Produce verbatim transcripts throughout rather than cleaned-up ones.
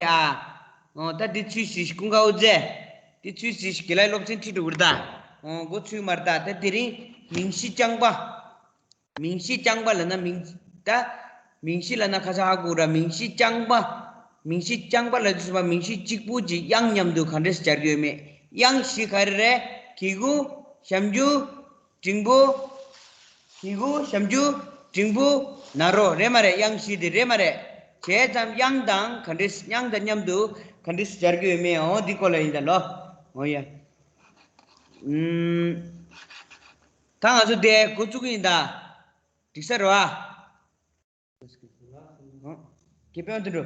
ཡ། ཨོ་ད་འདི་ཚུལ་ཞིག་ཀུན་དགའ་དབུ་མཛད། འདི་ཚུལ་ཞིག་དགེ་ལགས་སློབ་ཚན་ཁྲིད་འགྲོ་གི་རེད་ད། ཨོ་མགོ་ཚུལ་མར་ད་ད་དེ་རིང་མིང་གཞི་རྐྱང་པ། མིང་གཞི་རྐྱང་པ་ལབ་ན་མིང་ད། མིང་གཞི་ལབ་ན་ཁ་ཤས་ཧ་གོ་ར། མིང་གཞི་རྐྱང་པ། མིང་གཞི་རྐྱང་པ་ལབ་དུས་ཙམ་པ་མིང་གཞི་གཅིག་པུ་གཅིག་དབྱངས་མཉམ་དུ་ག་འདྲས་སྦྱར་གྱི་ཡོད་མེད། དབྱངས་བཞི་ག་རེ་རེད། གི་གུ། ཞབས་ཀྱུ། འགྲེང་བུ། གི་གུ་ཞབས་ཀྱུ། འགྲེང་བུ། ན་རོ་རེད་མ་རེད། དབྱངས་བཞི་དེ་རེད་མ་རེད། བྱས་ཙང་དབྱངས་དང་ག་འདྲས་དབྱངས་དང་མཉམ་དུ་ག་འདྲས་སྦྱར་གྱི་ཡོད་མེད། འོ་འདི་སྐོར་ལ་ཡིན་ད་ལོ། འོ་ཡ། ཨུམ། ད་ང་ཚོ་དེ་འགོ་བཙུགས་ཀྱི་ཡིན་ད། འགྲིག་ས་རེད་བ། ཨོ། དགེ་སྤུན་དུ་འགྲོ།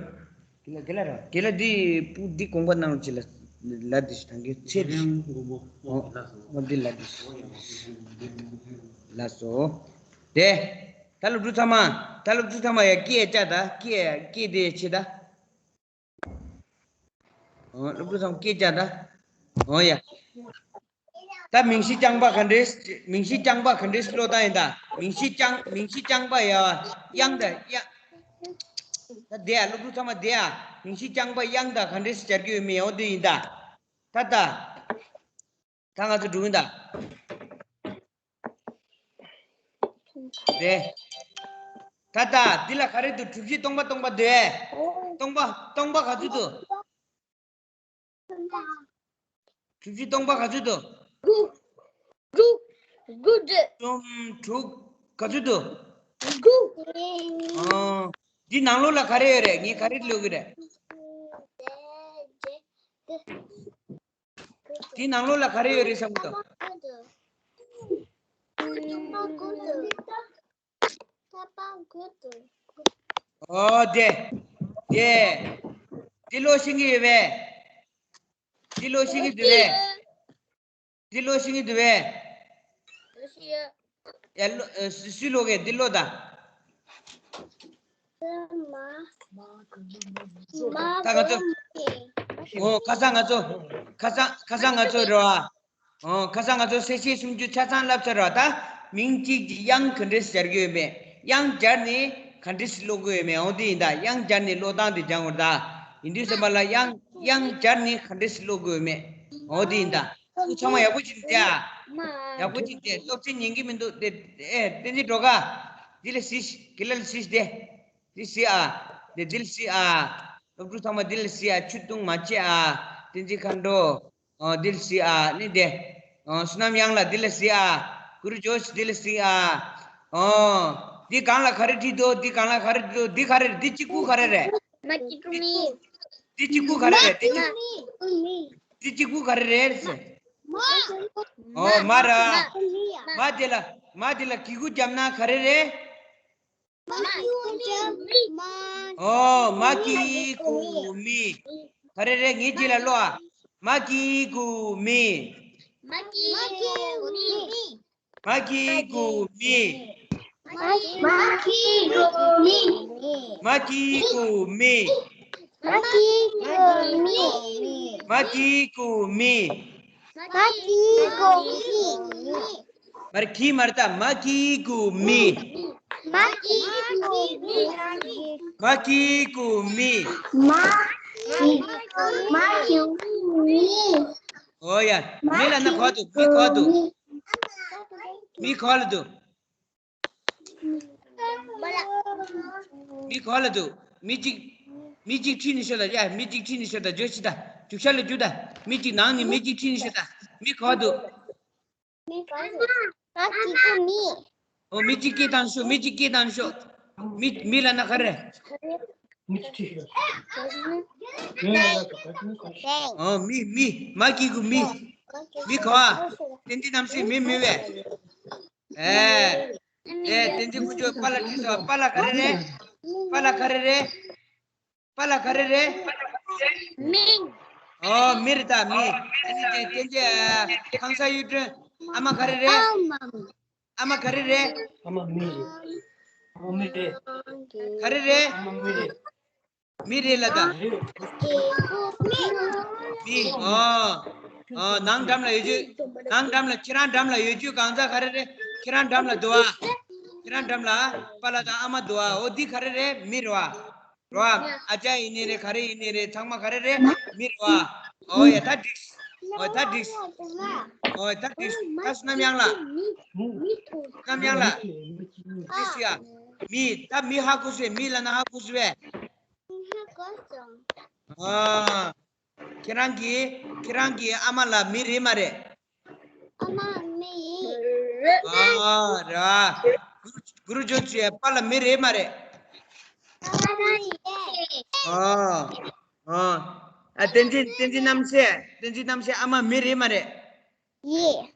དགེ་ལགས་དགེ་ལགས་ར། དགེ་ལགས་འདི་སྤུ་འདི་དགོངས་པ་གནང་རོགས་བྱེད་ལ། ལ་འདི་ཞིག་དང་གི་ཚེ་འདི་ཞིག་ཨོ། ཨོ་འདི་ལ་འདི་ཞིག་ལགས་སོ། དེ། ད་སློབ་ཕྲུག་ཚང་མ། ད་སློབ་ཕྲུག་ཚང་མ་ཡ་སྐད་བཅག་ད། སྐད་སྐད་དེ་བྱེད་ད། ཨོ་སློབ་ཕྲུག་ཚང་མ་སྐད་བཅག་ད། ཨོ་ཡ། ད་མིང་གཞི་རྐྱང་པ་ག་འདྲས། མིང་གཞི་རྐྱང་པ་ག་འདྲས་ཀློག་སྟངས་ཡིན་ད། མིང་གཞི་རྐྱང་མིང་གཞི་རྐྱང་པ་ཡ། དབྱངས་དང་དབྱངས། ད་དེ་ཡ་སློབ་ཕྲུག་ཚང་མ་དེ་ཡ། མིང་གཞི་རྐྱང་པ་དབྱངས་དང་ག་འདྲས་སྦྱར་གྱི་ཡོད་མེད་འོ་དེ་ཡིན་ད། ད་ད། ད་ང་ཚོ་འགྲོ་གི་ཡིན་ད། རེད། ད་ལྟ་འདི་ལ་ག་རེ་འདུག་གྲུ་བཞི་སྟོང་པ་སྟོང་པ་འདུག་ཨེ། སྟོང་པ་སྟོང་པ་ག་ཚོད་འདུག་གྲུ་བཞི་སྟོང་པ་ག་ཚོད་འདུག་དགུ། དགུ། དགུ་རེད། གསུམ་དྲུག་ག་ཚོད་འདུག་དགུ། ཨོ། འདི་ནང་ལོགས་ལ་ག་རེ་ཡོད་རེད། ངས་ག་རེ་ཀློག་གི་རེད། དེའི་ནང་ལོགས་ལ་ག་རེ་ཡོད་རེད་བསམ་གྱི་འདུག་ཨོ་དེ། དེ། འདི་ཀློག་ཤེས་ཀྱི་ཡོད་པས། འདི་ཀློག་ཤེས་ཀྱི་འདུག་པས། འདི་ཀློག་ཤེས་ཀྱི་འདུག་པས། ཡ་ཀློག་ཨ། སུ་སུས་ཀློག་གི་འདི་ཀློག་ད། ད་ང་ཚོ། ཨོ་ཁ་སང་ང་ཚོ། ཁ་སང་ཁ་སང་ང་ཚོ་རེད་བ། ཨོ་ཁ་སང་ང་ཚོ་གསལ་བཤད་སུམ་ཅུ་ཆ་ཚང་བསླབ་ཚར་བ་ད། མིང་གཅིག་གི་དབྱངས་ག་འདྲས་སྦྱར་གྱི་ཡོད་མེད། དབྱངས་སྦྱར་ནས་ག་འདྲས་ཀློག་གི་ཡོད་མེད། འོ་དེ་ཡིན་ད། དབྱངས་སྦྱར་ནས་ཀློག་སྟངས་དེ་སྦྱང་དགོས་ད། ཡིན་དུས་ཙམ་པ་ལ་དབྱངས་དབྱངས་སྦྱར་ནས་ག་འདྲས་ཀློག་གི་ཡོད་མེད། འོ་དེ་ཡིན་ད། ཁོ་ཚང་མ་ཡག་པོ་ཅིག་བལྟས་ཨ། ཡག་པོ་ཅིག་བལྟས། སློབ་ཚན་ཉན་གྱི་མི་འདུག་དེ་ཨེ་བསྟན་འཛིན་སྒྲོལ་དཀར། འདི་ལ་གཟིགས། དགེ་ལགས་ལ་གཟིགས་ཏེ། འདི་གཟིགས་ཨ། འདི་འདི་ལ་གཟིགས་ཨ། སློབ་ཕྲུག་ཚང་མ་འདི་ལ་གཟིགས་ཨ། ཆུ་བཏུང་མ་བྱེད་ཨ། བསྟན་འཛིན་མཁའ་འགྲོ། ཨོ་འདི་ལ་གཟིགས་ཨ། ནི་དེ། ཨོ་བསོད་ནམས་དབྱངས་ལགས་འདི་ལ་གཟིགས་ཨ། གུ་རུ་ཇོ་ཤི་འདི་ལ་གཟིགས་ཨ། ཨོ། འདི་སྒང་ལ་ག་རེ་བྲིས་འདུག་འདི་སྒང་ལ་ག་རེ་བྲིས་འདུག་འདི་ག་རེ་རེད། འདི་གཅིག་པུ་ག་རེ་རེད། མ་གཅིག་པུ་མི། འདི་གཅིག་པུ་ག་རེ་རེད། འདི་གཅིག་འདི་གཅིག་པུ་ག་རེ་རེད་ཟེར། ཨོ་མ་ར། མ་དེ་ལ་མ་དེ་ལ་གི་གུ་བརྒྱབ་ན་ག་རེ་རེད། ཨོ་མ་གི་གུ་མི། ག་རེ་རེད། ངའི་རྗེས་ལ་ཀློག་ཨ། མ་གི་གུ་མི། མ་གི་གུ་མི། མ་གི་གུ་མི། མ་གི་གུ་མི། མ་གི་གུ་མི། མ་གི་གུ་མི། མ་གི་གུ་མི། མ་གི་གུ་མི། མར་གི་མར་ད། མ་གི་གུ་མི། མ་གི་གུ་མི། མ་གི་གུ་མི། མ་གི་གུ་མི། ཨོ་ཡ། མི་ལབ་ན་ག་འདུག་མི་ག་འདུག་མི་ག་ལ་འདུག་མི་ག་ལ་འདུག་མི་གཅིག་མི་གཅིག་ཁྲིད་ནས་ཤོག་ད། ཡ་མི་གཅིག་ཁྲིད་ནས་ཤོག་ད། བརྗོད་ཤིག་ད། རྒྱུག་ཤར་ལ་རྒྱུག་ད། མི་གཅིག་ནང་ནས་མི་གཅིག་ཁྲིད་ནས་ཤོག་ད། མི་ག་འདུག་མ་གི་གུ་མི། ཨོ་མི་གཅིག་སྐད་བཏང་ཤོག་མི་གཅིག་སྐད་བཏང་ཤོག་མི་མི་ལབ་ན་ག་རེ། ཨོ་མི་མི། མ་གི་གུ་མི། མི་ག་བ། བསྟན་འཛིན་རྣམ་སྲས་མི་མི་བས། ཨེ། ཨེ་བསྟན་འཛིན་དཀོན་མཆོག་པཱ་ལགས་ཁྲིད་སོང་། པཱ་ལགས་ག་རེ་རེད། པཱ་ལགས་ག་རེ་རེད། པཱ་ལགས་ག་རེ་རེད། མིང་། ཨོ་མི་རེད་ད་མི། བསྟན་འཛིན་བསྟན་འཛིན་ཨ། ཁང་གསར་གཡུ་སྒྲོན། ཨ་མ་ག་རེ་རེད། ཨ་མ། ཨ་མ་ག་རེ་རེད། ཨ་མ་མི་རེད། ཨ་མ་མི་རེད། ག་རེ་རེད། ཨ་མ་མི་རེད། མི་རེད་ལ་ད། མི་རེད། མི། ཨོ། ཨོ་ནང་འགྲམ་ལ་ཡོད་རྒྱུ། ནང་འགྲམ་ལ་ཁྱེད་རང་འགྲམ་ལ་ཡོད་རྒྱུ་གང་ཟག་ག་རེ་རེད། ཁྱེད་རང་འགྲམ་ལ་འདུག་ཨ། ཁྱེད་རང་འགྲམ་ལ་པཱ་ལགས་དང་ཨ་མ་འདུག་ཨ། ཨོ་འདི་ག་རེ་རེད། མི་རེད་བ། རོ། ཨ་ཅག་ཡིན་ནི་རེད། ག་རེ་ཡིན་ནི་རེད། ཚང་མ་ག་རེ་རེད། མི་རེད་བ། ཨོ་ཡ། ད་འགྲིག་ཨོ་ད་འགྲིག་ཨོ་ད་འགྲིག་ད་བསོད་ནམས་གཡང་ལགས། བསོད་ནམས་གཡང་ལགས། འགྲིག་ཡ། མི། ད་མི་ཧ་གོ་སོང་། མི་ལབ་ན་ཧ་གོ་སོང་བས། ཨ། ཁྱེད་རང་གིས། ཁྱེད་རང་གི་ཨ་མ་ལགས་མི་རེད་མ་རེད། ཨ་མ་མི་ཡིན། ཨ་ར། གུ་རུ་ཇོ་ཆུའི་པཱ་ལགས་མི་རེད་མ་རེད། པཱ་ལགས་ཡིན། ཨ། ཨ། ཨ། བསྟན་འཛིན། བསྟན་འཛིན་རྣམ་སྲས། བསྟན་འཛིན་རྣམ་སྲས་ཨ་མ་མི་རེད་མ་རེད། ཡིན།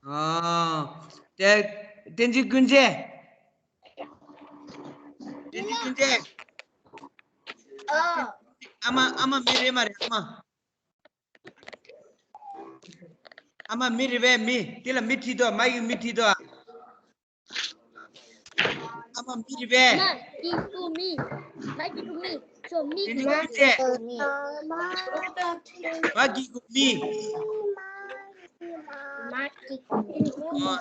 ཨ། དེ། བསྟན་འཛིན་ཀུན་མཛེས། བསྟན་འཛིན་ཀུན་མཛེས། ཨ་མ། ཨ་མ་མི་རེད་མ་རེད། ཨ་མ། ཨ་མ་མི་རེད་པས། མི། དེ་ལ་མི་བྲིས་འདུག་མ་གི་མི་བྲིས་འདུག་ཨ་མ་མི་རེད་པས། མ་གི་གུ་མི། མ་གི་གུ་མི། ཁྱོད་མི། དེ་ནི་ཀུན་མཛེས། མ་གི་གུ་མི། མ་གི་གུ་མི། ཨོ།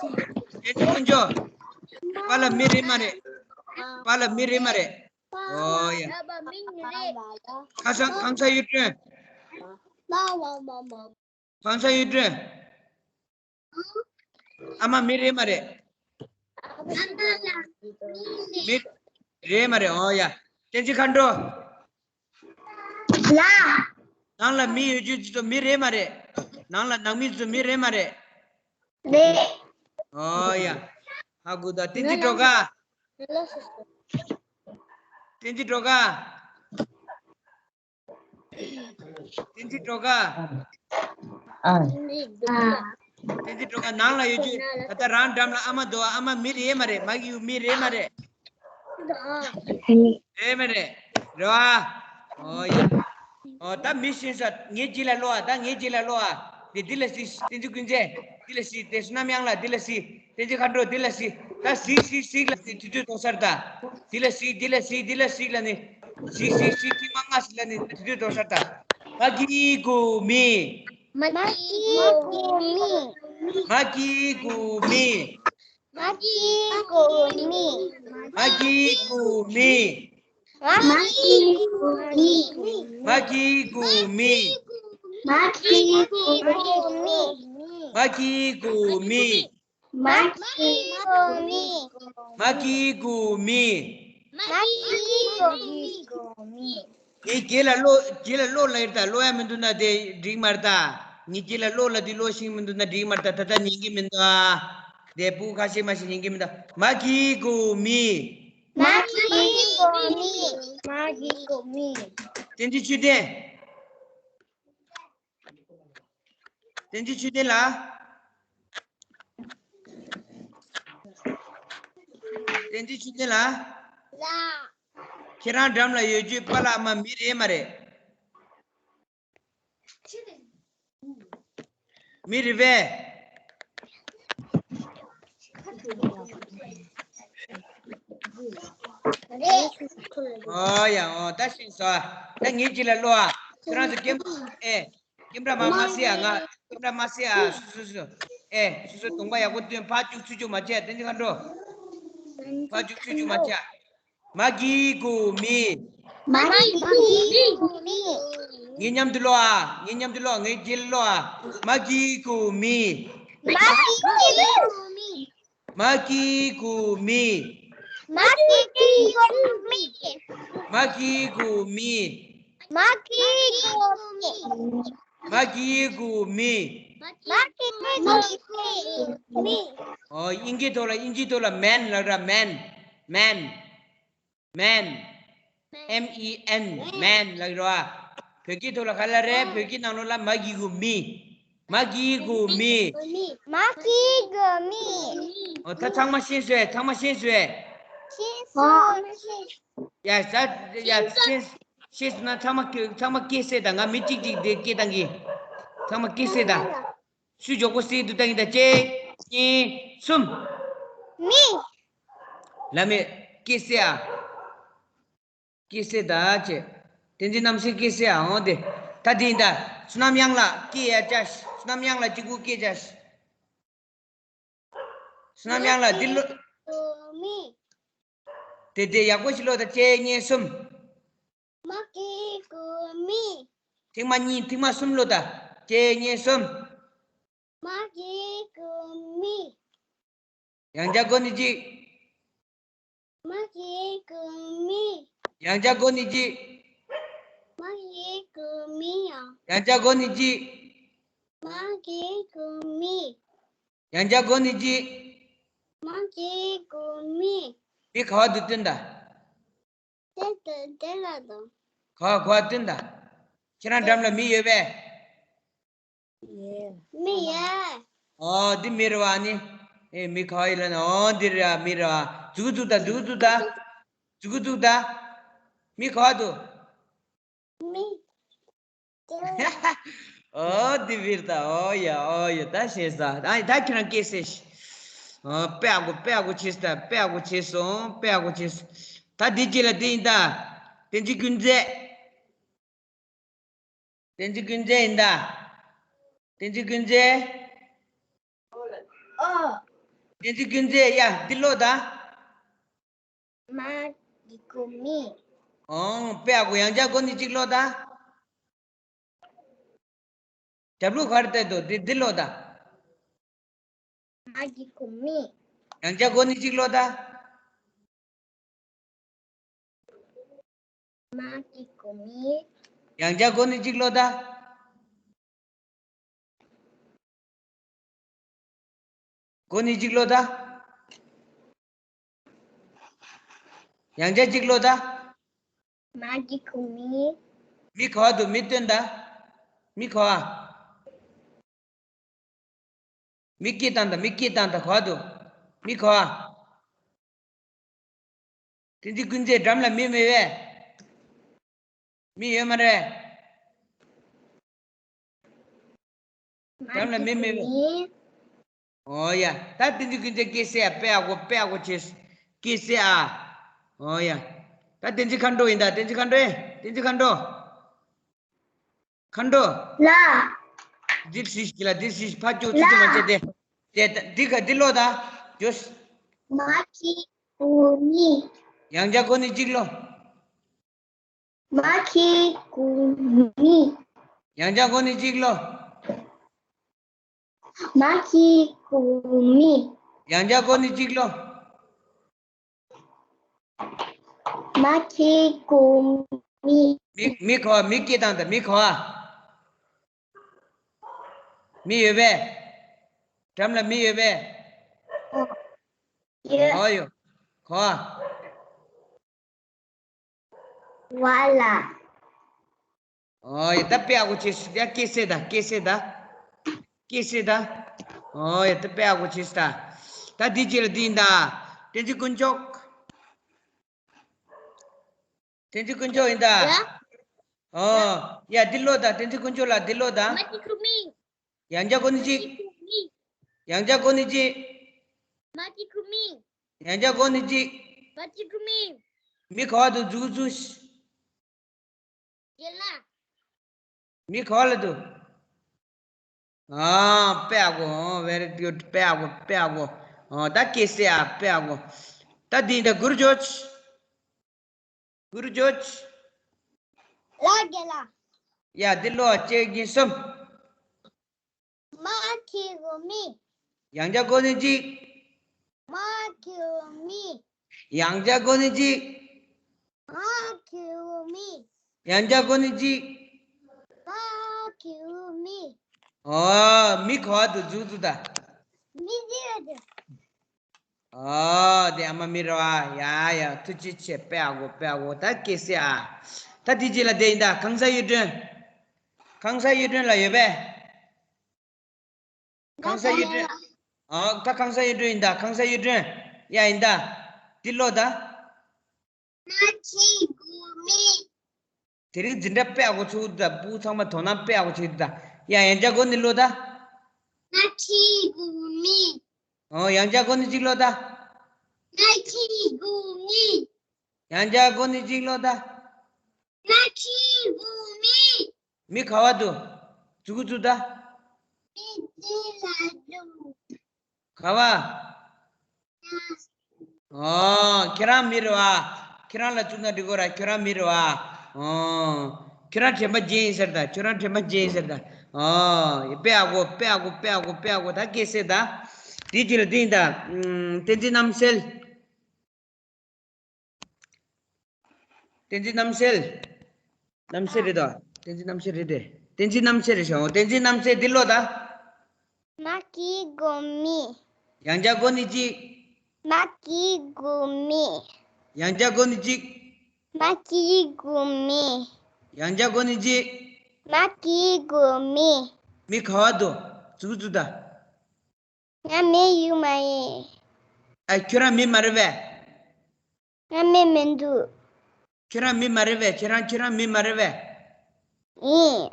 དེ་ནི་ཀུན་སྐྱོ། པཱ་ལགས་མི་རེད་མ་རེད། པཱ་ལགས་མི་རེད་མ་རེད། ཨོ་ཡ། ཁ་སང་གང་ས་ཡུལ་སྒྲོན། གང་ས་ཡུལ་སྒྲོན། ཨ་མ་མི་རེད་མ་རེད། མི་རེད་མ་རེད། ཨོ་ཡ། བསྟན་འཛིན་མཁའ་འགྲོ། ལ། ནང་ལ་མི་ཡོད་རྒྱུ་ཚོ་མི་རེད་མ་རེད། ནང་ལ་ནང་མི་ཚོ་མི་རེད་མ་རེད། རེད། ཨོ་ཡ། ཧ་གོ་ད། བསྟན་འཛིན་སྒྲོལ་དཀར། བསྟན་འཛིན་སྒྲོལ་དཀར། བསྟན་འཛིན་སྒྲོལ་དཀར། ཨ། བསྟན་འཛིན་སྒྲོལ་དཀར། ནང་ལ་ཡོད་རྒྱུ། ད་ལྟ་རང་འགྲམ་ལ་ཨ་མ་འདུག་ཨ་མ་མི་རེད་མ་རེད། མ་གི་གུ་མི་རེད་མ་རེད། རེད་མ་རེད། རེད་བ། ཨོ་ཡ། ཨོ་ད་མི་ཤེས་ས། ངའི་རྗེས་ལ་ལོ་ཨ། ད་ངའི་རྗེས་ལ་ལོ་ཨ། དེ་འདི་ལ་སི། བསྟན་འཛིན་ཀུན་མཛེས། འདི་ལ་སི། དེ་བསོད་ནམས་གཡང་ལགས་འདི་ལ་སི། བསྟན་འཛིན་མཁའ་འགྲོ་འདི་ལ་སི། ད་སི་སི་སི་ལ་ནི་དུས་ཚོད་ཐོག་སར་ད། འདི་ལ་སི། འདི་ལ་སི། འདི་ལ་སི་ལ་ནི། སི་སི་སི། ཐེངས་མ་ལྔ་ཞིག་ལ་ནི་དུས་ཚོད་ཐོག་སར་ད། མ་གི་གུ་མི། མ་གི་གུ་མི། མ་གི་གུ་མི། མ་གི་གུ་མི། མ་གི་གུ་མི། མ་གི་གུ་མི། མ་གི་གུ་མི། མ་གི་གུ་མི། མ་གི་གུ་མི། མ་གི་གུ་མི། མ་གི་གུ་མི། མ་གི་གུ་མི། ངས་རྗེས་ལ་ཀློག་རྗེས་ལ་ཀློག་ལབ་ཡིན་ད། ཀློག་ཡ་མི་འདུག་ན་དེ་འགྲིག་མ་རེད་ད། ངས་རྗེས་ལ་ཀློག་ལབ་དུས་ཀློག་ཤེས་མི་འདུག་ན་འགྲིག་མ་རེད་ད། ད་ལྟ་ཉན་གི་མི་འདུག་ཨ། དེ་སྤུ་གུ་ཁ་ཤས་མ་ཤེས་ཉན་གི་མི་འདུག་མ་གི་གུ་མི། མ་གི་གུ་མི། མ་གི་གུ་མི། བསྟན་འཛིན་ཆོས་ལྡན། བསྟན་འཛིན་ཆོས་ལྡན་ལགས། བསྟན་འཛིན་ཆོས་ལྡན་ལགས། ལགས། ཁྱེད་རང་འགྲམ་ལ་ཡོད་རྒྱུའི་པཱ་ལགས་ཨ་མ་མི་རེད་མ་རེད། མི་རེད་པས། རེད། ཨོ་ཡ། ཨོ་ད་ཤེས་སོང་ཨ། ད་ངས་ཅི་ལ་ཀློག་ཨ། ཁྱེད་རང་ཚོ་ཀེམ་ཨེ། ཀེམ་ར་མ་མ་སི་ཨ། ང་ཀེམ་ར་མ་སི་ཨ། སུ་སུ་སུ། ཨེ་སུ་སུ་གདོང་པ་ཡག་པོ་སྟོན། ཕར་བཅུག་ཚུར་བཅུག་མ་བྱེད། བསྟན་འཛིན་མཁའ་འགྲོ། ཕར་བཅུག་ཚུར་བཅུག་མ་བྱེད། མ་གི་གུ་མི། མ་གི་གུ་མི། ངའི་མཉམ་དུ་ཀློག་ཨ། ངའི་མཉམ་དུ་ཀློག་ངའི་རྗེས་ལ་ཀློག་ཨ། མ་གི་གུ་མི། མ་གི་གུ་མི། མ་གི་གུ་མི། མ་གི་གུ་མི། མ་གི་གུ་མི། མ་གི་གུ་མི། མ་གི་གུ་མི། མ་གི་གུ་མི། ཨོ་དབྱིན་སྐད་ཐོག་ལ། དབྱིན་ཇིའི་ཐོག་ལ་མེན་ལབ་ར། མེན། མེན། མེན། མེན། མེན་ལབ་ར། བོད་སྐད་ཐོག་ལ་ག་ལ་རེད། བོད་སྐད་ནང་ལོགས་ལ་མ་གི་གུ་མི། མ་གི་གུ་མི། མ་གི་གུ་མི། ཨོ་ད་ཚང་མ་ཤེས་སོང་། ཚང་མ་ཤེས་སོང་། ཤེས་སོང་། ཡ་ས་ཡ་ཤེས་ཤེས་སོང་ན་ཚང་མ་ཚང་མ་སྐད་བཤད་དང་། ང་མི་གཅིག་གཅིག་དེ་སྐད་བཏང་གི། ཚང་མ་སྐད་བཤད་དང་། སུས་མགྱོགས་པོ་བཤད་འདུག་བཏང་གི་ད། གཅིག་གཉིས་གསུམ། མི། ལ་མེ་སྐད་བཤད་ཨ། སྐད་བཤད་ད་ཅེ། བསྟན་འཛིན་རྣམ་སྲས་སྐད་བཤད་ཨ། འོང་དེ། ད་དེ་ཡིན་ད། བསོད་ནམས་གཡང་ལགས་སྐད་ཡ་ཅ། བསོད་ནམས་གཡང་ལགས་གཅིག་པུ་སྐད་ཅ། བསོད་ནམས་གཡང་ལགས་འདི་ལོ། མི། དེ་དེ་ཡག་པོ་ཞིག་ལོ་ད། གཅིག་གཉིས་གསུམ། ཐེངས་མ་གཉིས། ཐེངས་མ་གསུམ་ཀློག་དང་། གཅིག་གཉིས་གསུམ། མ་གི་གུ་མི། ཡང་བསྐྱར་སྒོ་ནས་གཅིག། མ་གི་གུ་མི། ཡང་བསྐྱར་སྒོ་ནས་གཅིག། མ་གི་གུ་མི་ཡང་། ཡང་བསྐྱར་སྒོ་ནས་གཅིག། མ་གི་གུ་མི། ཡང་བསྐྱར་སྒོ་ནས་གཅིག། མ་གི་གུ་མི། མི་ག་བ་དུ་སྟོན་དང་། དེ་དེ་དེ་ལ་དང་། ག་བ་ག་བ་སྟོན་དང་། ཁྱེད་རང་འགྲམ་ལ་མི་ཡོད་པས། མི་ཡ། ཨོ་འདི་མི་རེད་བ་ནི། ཨེ་མི་ག་བ་ཡིན་ལ་ནི། ཨོ་འདི་རེད་བ། མི་རེད་བ། མཛུ་གུ་བཙུགས་དང་། མཛུ་གུ་བཙུགས་དང་། མཛུ་གུ་བཙུགས་དང་། མི་ག་བ་དུ། མི། ཨོ་འདི་མི་རེད་ད། ཨོ་ཡ་ཨོ་ཡ། ད་ཤེས་ས། ཨ་ད་ཁྱེད་རང་སྐད་གསལ་ཤིག། ཨོ་དཔེ་ཡག་པོ་དཔེ་ཡག་པོ་བྱས་ད། དཔེ་ཡག་པོ་བྱས་སོང་། དཔེ་ཡག་པོ་བྱས་སོང་། ད་འདི་གཅིག་ལ་འདི་ཡིན་ད། བསྟན་འཛིན་ཀུན་མཛེས། བསྟན་འཛིན་ཀུན་མཛེས་ཡིན་ད། བསྟན་འཛིན་ཀུན་མཛེས། ཨོ། བསྟན་འཛིན་ཀུན་མཛེས། ཡ་འདི་ཀློག་དང་། མ་གི་གུ་མི། ཨོ་དཔེ་ཡག་པོ། ཡང་བསྐྱར་སྒོ་ནས་གཅིག་ཀློག་དང་། རྒྱབ་ལོགས་ག་རེ་བལྟས་འདུག། འདི་འདི་ཀློག་དང་། མ་གི་གུ་མི། ཡང་བསྐྱར་སྒོ་ནས་གཅིག་ཀློག་དང་། མ་གི་གུ་མི། ཡང་བསྐྱར་སྒོ་ནས་གཅིག་ཀློག་དང་། སྒོ་ནས་གཅིག་ཀློག་དང་། ཡང་བསྐྱར་གཅིག་ཀློག་དང་། མ་གི་གུ་མི། མི་ག་བ་དུ། མི་སྟོན་དང་། མི་ག་བ། མི་སྐད་བཏང་དང་། མི་སྐད་བཏང་དང་། ག་བ་དུ། མི་ག་བ། བསྟན་འཛིན་ཀུན་མཛེས་འགྲམ་ལ་མི་མེད་པས། མི་ཡོད་མ་རེད། འགྲམ་ལ་མི་མེད་པས། ཨོ་ཡ། ད་བསྟན་འཛིན་ཀུན་མཛེས་སྐད་གསལ་ཨ། དཔེ་ཡག་པོ་དཔེ་ཡག་པོ་བྱས། སྐད་གསལ་ཨ། ཨོ་ཡ། ད་བསྟན་འཛིན་མཁའ་འགྲོ་ཡིན་ད། བསྟན་འཛིན་མཁའ་འགྲོ། བསྟན་འཛིན་མཁའ་འགྲོ། མཁའ་འགྲོ། ལ། འདིར་ཞིག་གི་ལ། འདིར་ཞིག་ཕ་ཅོ་ཚུ་ཅོ་མ་བྱེད་དེ། དེ་འདི་ག་འདི་ཀློག་དང་། ཇོས། མ་གི་གུ་མི། ཡང་བསྐྱར་སྒོ་ནས་གཅིག་ཀློག། མ་གི་གུ་མི། ཡང་བསྐྱར་སྒོ་ནས་གཅིག་ཀློག། མ་གི་གུ་མི། ཡང་བསྐྱར་སྒོ་ནས་གཅིག་ཀློག། མ་གི་གུ་མི། མི་མི་ག་བ། མི་སྐད་བཏང་དང་། མི་ག་བ། མི་ཡོད་པས། འགྲམ་ལ་མི་ཡོད་པས། ཡོད། ཨོ་ཡོ། ག་བ། བ་ལ། ཨོ་ཡ། ད་དཔེ་ཡག་པོ་བྱས་སོང་། ཡ་སྐད་གསལ་དང་། སྐད་གསལ་དང་། སྐད་གསལ་དང་། ཨོ་ཡ། ད་དཔེ་ཡག་པོ་བྱས་སོང་། ད་འདི་རྗེས་ལ་འདི་ཡིན་ད། བསྟན་འཛིན་དཀོན་མཆོག། བསྟན་འཛིན་དཀོན་མཆོག་ཡིན་ད། ཡ། ཨོ་ཡ། འདི་ཀློག་དང་། བསྟན་འཛིན་དཀོན་མཆོག་ལགས་འདི་ཀློག་དང་། མ་གི་གུ་མི། ཡང་བསྐྱར་སྒོ་ནས་གཅིག། མ་གི་གུ་མི། ཡང་བསྐྱར་སྒོ་ནས་གཅིག། མ་གི་གུ་མི། ཡང་བསྐྱར་སྒོ་ནས་གཅིག། མ་གི་གུ་མི། མི་ག་བ་དུ། མཛུ་གུ་བཙུགས། རྒན་ལགས། མི་ག་བ་ལ་དུ། ཨ། དཔེ་ཡག་པོ། ཨོ། very good. དཔེ་ཡག་པོ། དཔེ་ཡག་པོ། ཨོ། ད་སྐད་གསལ་ཨ། དཔེ་ཡག་པོ། ད་འདི་ད་གུ་རུ་ཇོརྗ། གུ་རུ་ཇོརྗ། ལགས་རྒན་ལགས། ཡ་འདི་ཀློག་གཅིག་གཉིས་གསུམ། མ་གི་གུ་མི། ཡང་བསྐྱར་སྒོ་ནས་གཅིག། མ་གི་གུ་མི། ཡང་བསྐྱར་སྒོ་ནས་གཅིག། མ་གི་གུ་མི། ཡང་བསྐྱར་སྒོ་ནས་གཅིག། མ་གི་གུ་མི། ཨོ། མི་ག་བ་དུ། མཛུ་གུ་བཙུགས་དང་། མི་འདི་རེད། ཨོ། དེ་ཨ་མ་མི་རེད་བ། ཡ་ཡ། ཐུགས་རྗེ་ཆེ། དཔེ་ཡག་པོ། དཔེ་ཡག་པོ། ད་སྐད་གསལ་ཨ། ད་དེ་རྗེས་ལ་དེ་ཡིན་ད། གང་ཟག་གཡུ་སྒྲོན། གང་ཟག་གཡུ་སྒྲོན་ལགས་ཡོད་པས། གང་ཟག་གཡུ་སྒྲོན། ཨོ། ད་གང་ཟག་གཡུ་སྒྲོན་ཡིན་ད། གང་ཟག་གཡུ་སྒྲོན། ཡ་ཡིན་ད། འདི་ཀློག་དང་། མ་གི་གུ་མི། དེ་རིང་འཛིན་གྲྭ་དཔེ་ཡག་པོ་ཚུགས་ད། སྤུ་གུ་ཚང་མ་དོ་སྣང་དཔེ་ཡག་པོ་བྱེད་ད། ཡ་ཡང་བསྐྱར་སྒོ་ནས་ཀློག་དང་། མ་གི་གུ་མི། ཨོ། ཡང་བསྐྱར་སྒོ་ནས་གཅིག་ཀློག་དང་། མ་གི་གུ་མི། ཡང་བསྐྱར་སྒོ་ནས་གཅིག་ཀློག་དང་། མ་གི་གུ་མི། མི་ག་བ་དུ། མཛུ་གུ་བཙུགས་དང་། མི་འདི་ལ་དུ། ག་བ། ཨོ། ཁྱེད་རང་མི་རེད་བ། ཁྱེད་རང་ལ་བཙུགས་ན་འགྲིག་གོ་ར། ཁྱེད་རང་མི་རེད་བ། ཨོ། ཁྱོད་རང་དྲན་པ་བརྗེད་ཡིན་ཟེར་ད། ཁྱོད་རང་དྲན་པ་བརྗེད་ཡིན་ཟེར་ད། ཨོ། དཔེ་ཡག་པོ། དཔེ་ཡག་པོ། དཔེ་ཡག་པོ། དཔེ་ཡག་པོ། ད་སྐད་ཟེར་ད། དེའི་རྗེས་ལ་དེ་ཡིན་ད། ཨམ། བསྟན་འཛིན་རྣམ་གསལ། བསྟན་འཛིན་རྣམ་གསལ། རྣམ་གསལ་རེད་དོ། བསྟན་འཛིན་རྣམ་གསལ་རེད་དེ། བསྟན་འཛིན་རྣམ་གསལ་རེད་ཤག་བསྟན་འཛིན་རྣམ་གསལ་འདི་ཀློག་ད། མ་གི་གུ་མི། ཡང་བསྐྱར་གོ་ནི་གཅིག་མ་གི་གུ་མི། ཡང་བསྐྱར་གོ་ནི་གཅིག་མ་གི་གུ་མི། ཡང་བསྐྱར་གོ་ནི་གཅིག་མ་གི་གུ་མི། མི་ག་བ་འདུག་ཙུག་ཙུག་ད། ང་མི་ཡོད་མ་ཡིན། ཨ། ཁྱོད་རང་མི་མ་རེད་པས། ང་མི་མི་འདུག་ཁྱོད་རང་མི་མ་རེད་པས། ཁྱོད་རང་ཁྱོད་རང་མི་མ་རེད་པས། ཡིན།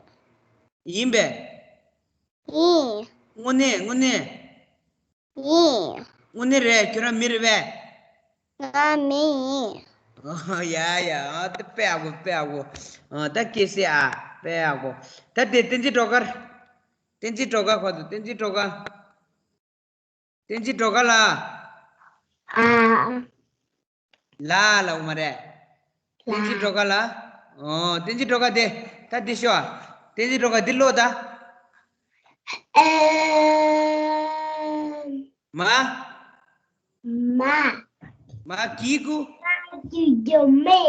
ཡིན་པས། ཡིན། དངོས་གནས། དངོས་གནས། ཡིན། དངོས་གནས་རེད། ཁྱོད་རང་མི་རེད་པས། ང་མི་ཡིན། ཨོ། ཡ་ཡ། ཨ། དཔེ་ཡག་པོ། དཔེ་ཡག་པོ། ཨ། ད་སྐད་ཟེར་ཨ། དཔེ་ཡག་པོ། ད་དེ་བསྟན་འཛིན་སྒྲོལ་དཀར། བསྟན་འཛིན་སྒྲོལ་དཀར་ཁོ་ཚོ། བསྟན་འཛིན་སྒྲོལ་དཀར། བསྟན་འཛིན་སྒྲོལ་དཀར་ལགས། ཨ། ལགས་ལབ་དགོས་མ་རེད། བསྟན་འཛིན་སྒྲོལ་དཀར་ལགས། ཨོ། བསྟན་འཛིན་སྒྲོལ་དཀར་དེ། ད་འདི་ཤོག་བསྟན་འཛིན་སྒྲོལ་དཀར་འདི་ཀློག་ད། ཨ། མ། མ། མ་གི་གུ། མ་གི་གུ་མི།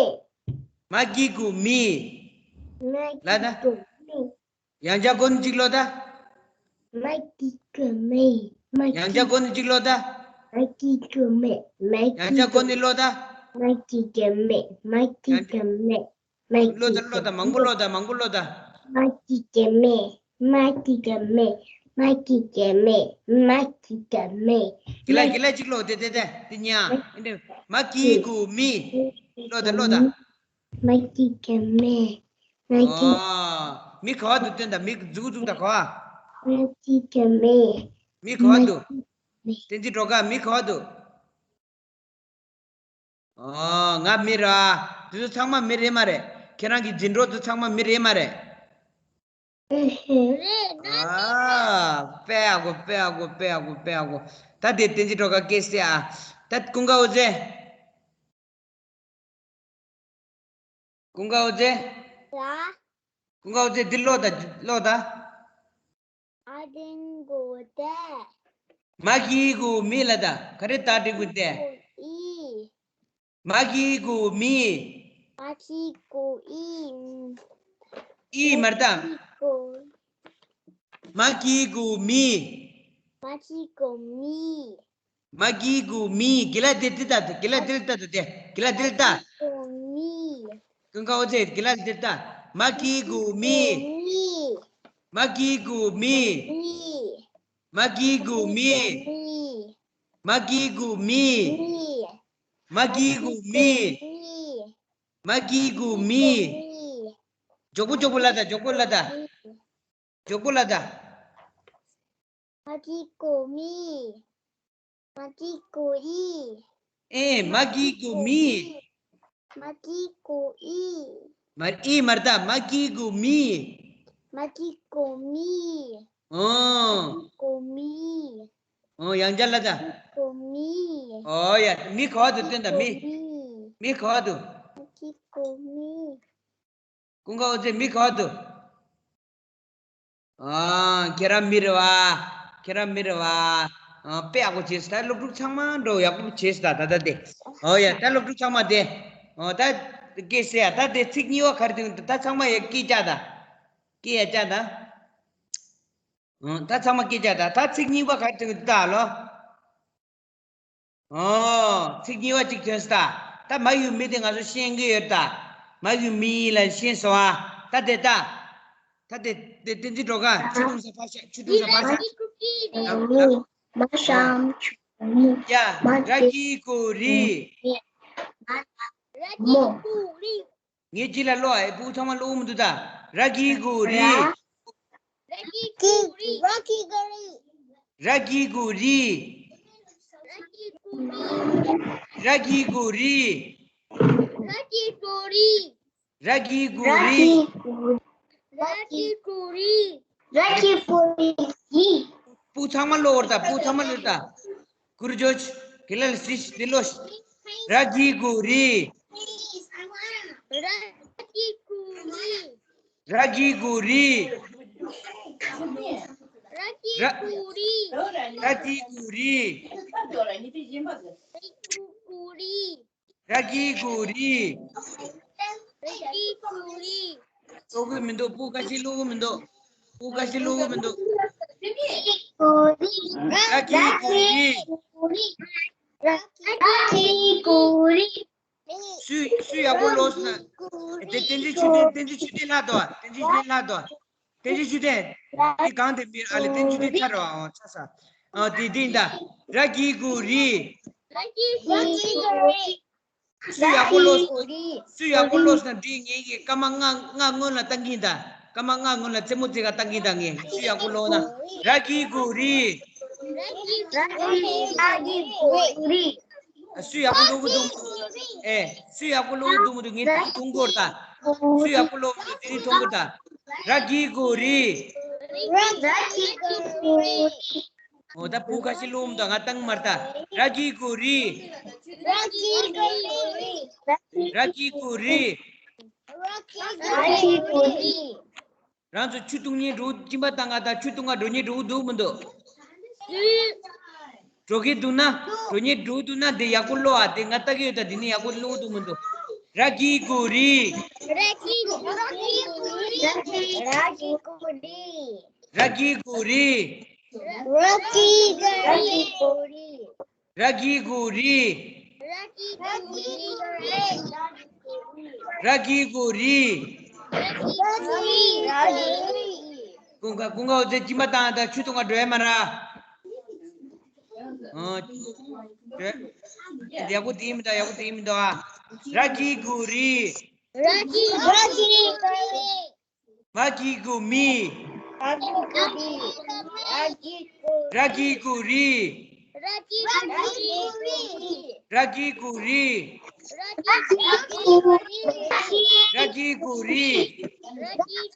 མ་གི་གུ་མི། མ་གི་གུ་མི། ལགས་ད། ཡང་བསྐྱར་གོ་ནི་གཅིག་ཀློག་ད། མ་གི་གུ་མི། མ་གི། ཡང་བསྐྱར་གོ་ནི་གཅིག་ཀློག་ད། མ་གི་གུ་མི། མ་གི། ཡང་བསྐྱར་གོ་ནི་ཀློག་ད། མ་གི་གུ་མི། མ་གི་གུ་མི། མ་གི། ཀློག་ད། ཀློག་ད། མང་པོ་ཀློག་ད། མང་པོ་ཀློག་ད། མ་གི་གུ་མི། མ་གི་གུ་མི། མ་གི་གུ་མི། མ་གི་གུ་མི། གི་ལ། གི་ལ་གཅིག་ཀློག་དེ་དེ་དེ་དེ་ཉ། མ་གི་གུ་མི། ཀློག་ད། ཀློག་ད། མ་གི་གུ་མི། མ་གི། ཨོ། མི་ག་བ་འདུག་སྟོན་དང་། མི་འཛུགས་འཛུགས་དང་ག་བ། མ་གི་གུ་མི། མི་ག་བ་འདུག་མ་གི། བསྟན་འཛིན་སྒྲོལ་དཀར། མི་ག་བ་འདུག་ཨོ། ང་མི་ར། དེ་ཚོ་ཚང་མ་མི་རེད་མ་རེད། ཁྱེད་རང་གི་འཛིན་གྲོགས་ཚོ་ཚང་མ་མི་རེད་མ་རེད། རེད། ཨ། དཔེ་ཡག་པོ། དཔེ་ཡག་པོ། དཔེ་ཡག་པོ། དཔེ་ཡག་པོ། ད་དེ་བསྟན་འཛིན་སྒྲོལ་དཀར་སྐད་ཟེར་ཨ། ད་ཀུན་དགའ་འོད་ཟེར། ཀུན་དགའ་འོད་ཟེར། ལ། ཀུན་དགའ་འོད་ཟེར། འདི་ཀློག་ད། ཀློག་ད། མ་གི་གུ་མི། མ་གི་གུ་མི་ལབ་ད། ག་རེ་ད་འགྲིག་གི་དེ། མ་གི་གུ་མི། མ་གི་གུ་ཨི། ཨི་མ་རེད་ད། མ་གི་གུ་མི། མ་གི་གུ་མི། མ་གི་གུ་མི། གི་ལ་དེ་དེ་ལྟ་དེ། གི་ལ་དེ་ལྟ་དེ། གི་ལ་དེ་ལྟ། མི། ཀུན་དགའ་འོད་ཟེར། གི་ལ་དེ་ལྟ། མ་གི་གུ་མི། མི། མ་གི་གུ་མི། མི། མ་གི་གུ་མི། མི། མ་གི་གུ་མི། མི། མ་གི་གུ་མི། མི། མ་གི་གུ་མི། མི། མགྱོགས་པོ་མགྱོགས་པོ་ལབ་ད། མགྱོགས་པོ་ལབ་ད། མགྱོགས་པོ་ལབ་ད། མ་གི་གུ་མི། མ་གི་གུ་ཨི། ཨེ། མ་གི་གུ་མི། མ་གི་གུ་ཨི། མ། ཨི་མ་རེད་ད། མ་གི་གུ་མི། མ་གི་གུ་མི། ཨོ། མ་གི་གུ་མི། ཨོ། ཡང་བསྐྱར་ལབ་ད། གུ་མི། ཨོ་ཡ། མི་ག་བ་འདུག་སྟོན་ད། མི། གུ་མི། མི་ག་བ་འདུག་མ་གི་གུ་མི། ཀུན་དགའ་འོད་ཟེར། མི་ག་བ་འདུག་ཨ། ཁྱེད་རང་མི་རེད་བ། ཁྱེད་རང་མི་རེད་བ། ཨ། དཔེ་ཡག་པོ་བྱས་སོང་། ད་སློབ་ཕྲུག་ཚང་མ་འགྲོ། ཡག་པོ་བྱས་སོང་ད། ད་ད་དེ། ཨོ་ཡ། ད་སློབ་ཕྲུག་ཚང་མ་དེ། ཨོ། ད་སྐད་ཟེར་ཡ། ད་དེ་ཚིག་གཉིས་པ་ག་རེ་འདུག་ད་ཚང་མ་ཡ་སྐད་རྒྱག་ད། སྐད་ཡ་རྒྱག་ད། ཨོ། ད་ཚང་མ་སྐད་རྒྱག་ད། ད་ཚིག་གཉིས་པ་ག་རེ་འདུག་ད་ལོ། ཨོ། ཚིག་གཉིས་པ་གཅིག་ཐོན་སོང་ད། ད་མ་གི་གུ་མི་དེ་ང་ཚོ་ཤེས་ཀྱི་ཡོད་ད། མ་གི་གུ་མི་ལབ་ཤེས་སོང་ཨ། ད་དེ་ད། ད་དེ་དེ་བསྟན་འཛིན་སྒྲོལ་དཀར། ཆུ་འཐུང་ས་ཕར་བཞག་ཆུ་འཐུང་ས་ཕར་བཞག་ཡ། ར་གི་གུ་རི། ར་གི་གུ་རི། ངས་ཅི་ལ་ཀློག་ཨེ། སྤུ་གུ་ཚང་མ་ཀློག་གི་མི་འདུག་ད། ར་གི་གུ་རི། ར་གི་གུ་རི། ར་གི་གུ་རི། ར་གི་གུ་རི། ར་གི་གུ་རི། ར་གི་གུ་རི། ར་གི་གུ་རི། ར་གི་གུ་རི། སྤུ་གུ་ཚང་མ་ཀློག་ད། སྤུ་གུ་ཚང་མ་ཀློག་ད། གུ་རུ་ཇོ་ཆི། གི་ལ་ལ་སི་ཏི་ལོ། ར་གི་གུ་རི། ར་གི་གུ་རི། ར་གི་གུ་རི། ར་གི་གུ་རི། ར་གི་གུ་རི། ར་གི་གུ་རི། ར་གི་གུ་རི། ར་གི་གུ་རི། ཀློག་གི་མི་འདུག་སྤུ་ཁ་ཤས་ཀློག་གི་མི་འདུག་སྤུ་ཁ་ཤས་ཀློག་གི་མི་འདུག་ར་གི་གུ་རི། ར་གི་གུ་རི། སུས་སུས་ཡག་པོ་ཀློག་སོང་ན། དེ་བསྟན་འཛིན་ཆོས་ལྡན། བསྟན་འཛིན་ཆོས་ལྡན་ལྷག་འདུག་བསྟན་འཛིན་ཆོས་ལྡན་ལྷག་འདུག་བསྟན་འཛིན་ཆོས་ལྡན། དེ་གང་དེ་མིན། ཨ་ལེ། བསྟན་འཛིན་ཆོས་ལྡན་ཚར་བ། ཨོ། ཚར་ས། ཨ། དེ་དེ་ཡིན་ད། ར་གི་གུ་རི། ར་གི་གུ་རི། སུས་ཡག་པོ་ཀློག་སོང་། སུས་ཡག་པོ་ཀློག་སོང་ན་འགྲིག་ངེད་ཀྱིས་སྐར་མ་ལྔ་ལྔ་སྔོན་ལ་བཏང་གིན་ད། སྐར་མ་ལྔ་སྔོན་ལ་རྩེད་མོ་རྩེ་ག་བཏང་གིན་ད་ངས། སུས་ཡག་པོ་ཀློག་ན། ར་གི་གུ་རི། ར་གི་གུ་རི། ཨ། སུས་ཡག་པོ་ཀློག་གི་འདུག་ཨེ། སུས་ཡག་པོ་ཀློག་གི་འདུག་མི་འདུག་ངས་དེ་རིང་མཐོང་གི་ཡོད་ད། སུས་ཡག་པོ་ཀློག་གི་འདུག་དེ་རིང་མཐོང་གི་ད། ར་གི་གུ་རི། ར་གི་གུ་རི། འོ་ད་སྤུ་ཁ་ཤས་ཀློག་མི་འདུག་ང་བཏང་མར་ད། ར་གི་གུ་རི། ར་གི་གུ་རི། ར་གི་གུ་རི། ར་གི་གུ་རི། རང་ཚོ་ཆུ་འཐུང་མཁན་འགྲོ། སྦྱིན་པ་བཏང་ག་ད་ཆུ་འཐུང་ག་འགྲོ་མཁན་འགྲོ་གི་འདུག་མི་འདུག་འགྲོ་གི་འདུག་ན། འགྲོ་མཁན་འགྲོ་གི་འདུག་ན་དེ་ཡག་པོ་ཀློག་ཨ། དེ་ང་ལྟ་གི་ཡོད་ད། དེ་ནི་ཡག་པོ་ཀློག་འདུག་མི་འདུག་ར་གི་གུ་རི། ར་གི་གུ་རི། ར་གི་གུ་རི། ར་གི་གུ་རི། ར་གི་གུ་རི། ར་གི་གུ་རི། ར་གི་གུ་རི། ཀུན་དགའ། ཀུན་དགའ་འོད་ཟེར། སྦྱིན་པ་བཏང་ད་ཆུ་འཐུང་ག་འགྲོ་ཡ་མ་ར། ཨོ། ཡག་པོ་དེ་མི་འདུག་ཡག་པོ་དེ་མི་འདུག་ཨ། ར་གི་གུ་རི། ར་གི་གུ་རི། མ་གི་གུ་མི། མ་གི་གུ་མི། ར་གི་གུ་རི། ར་གི་གུ་རི། ར་གི་གུ་རི། ར་གི་གུ་རི། ར་གི་གུ་རི།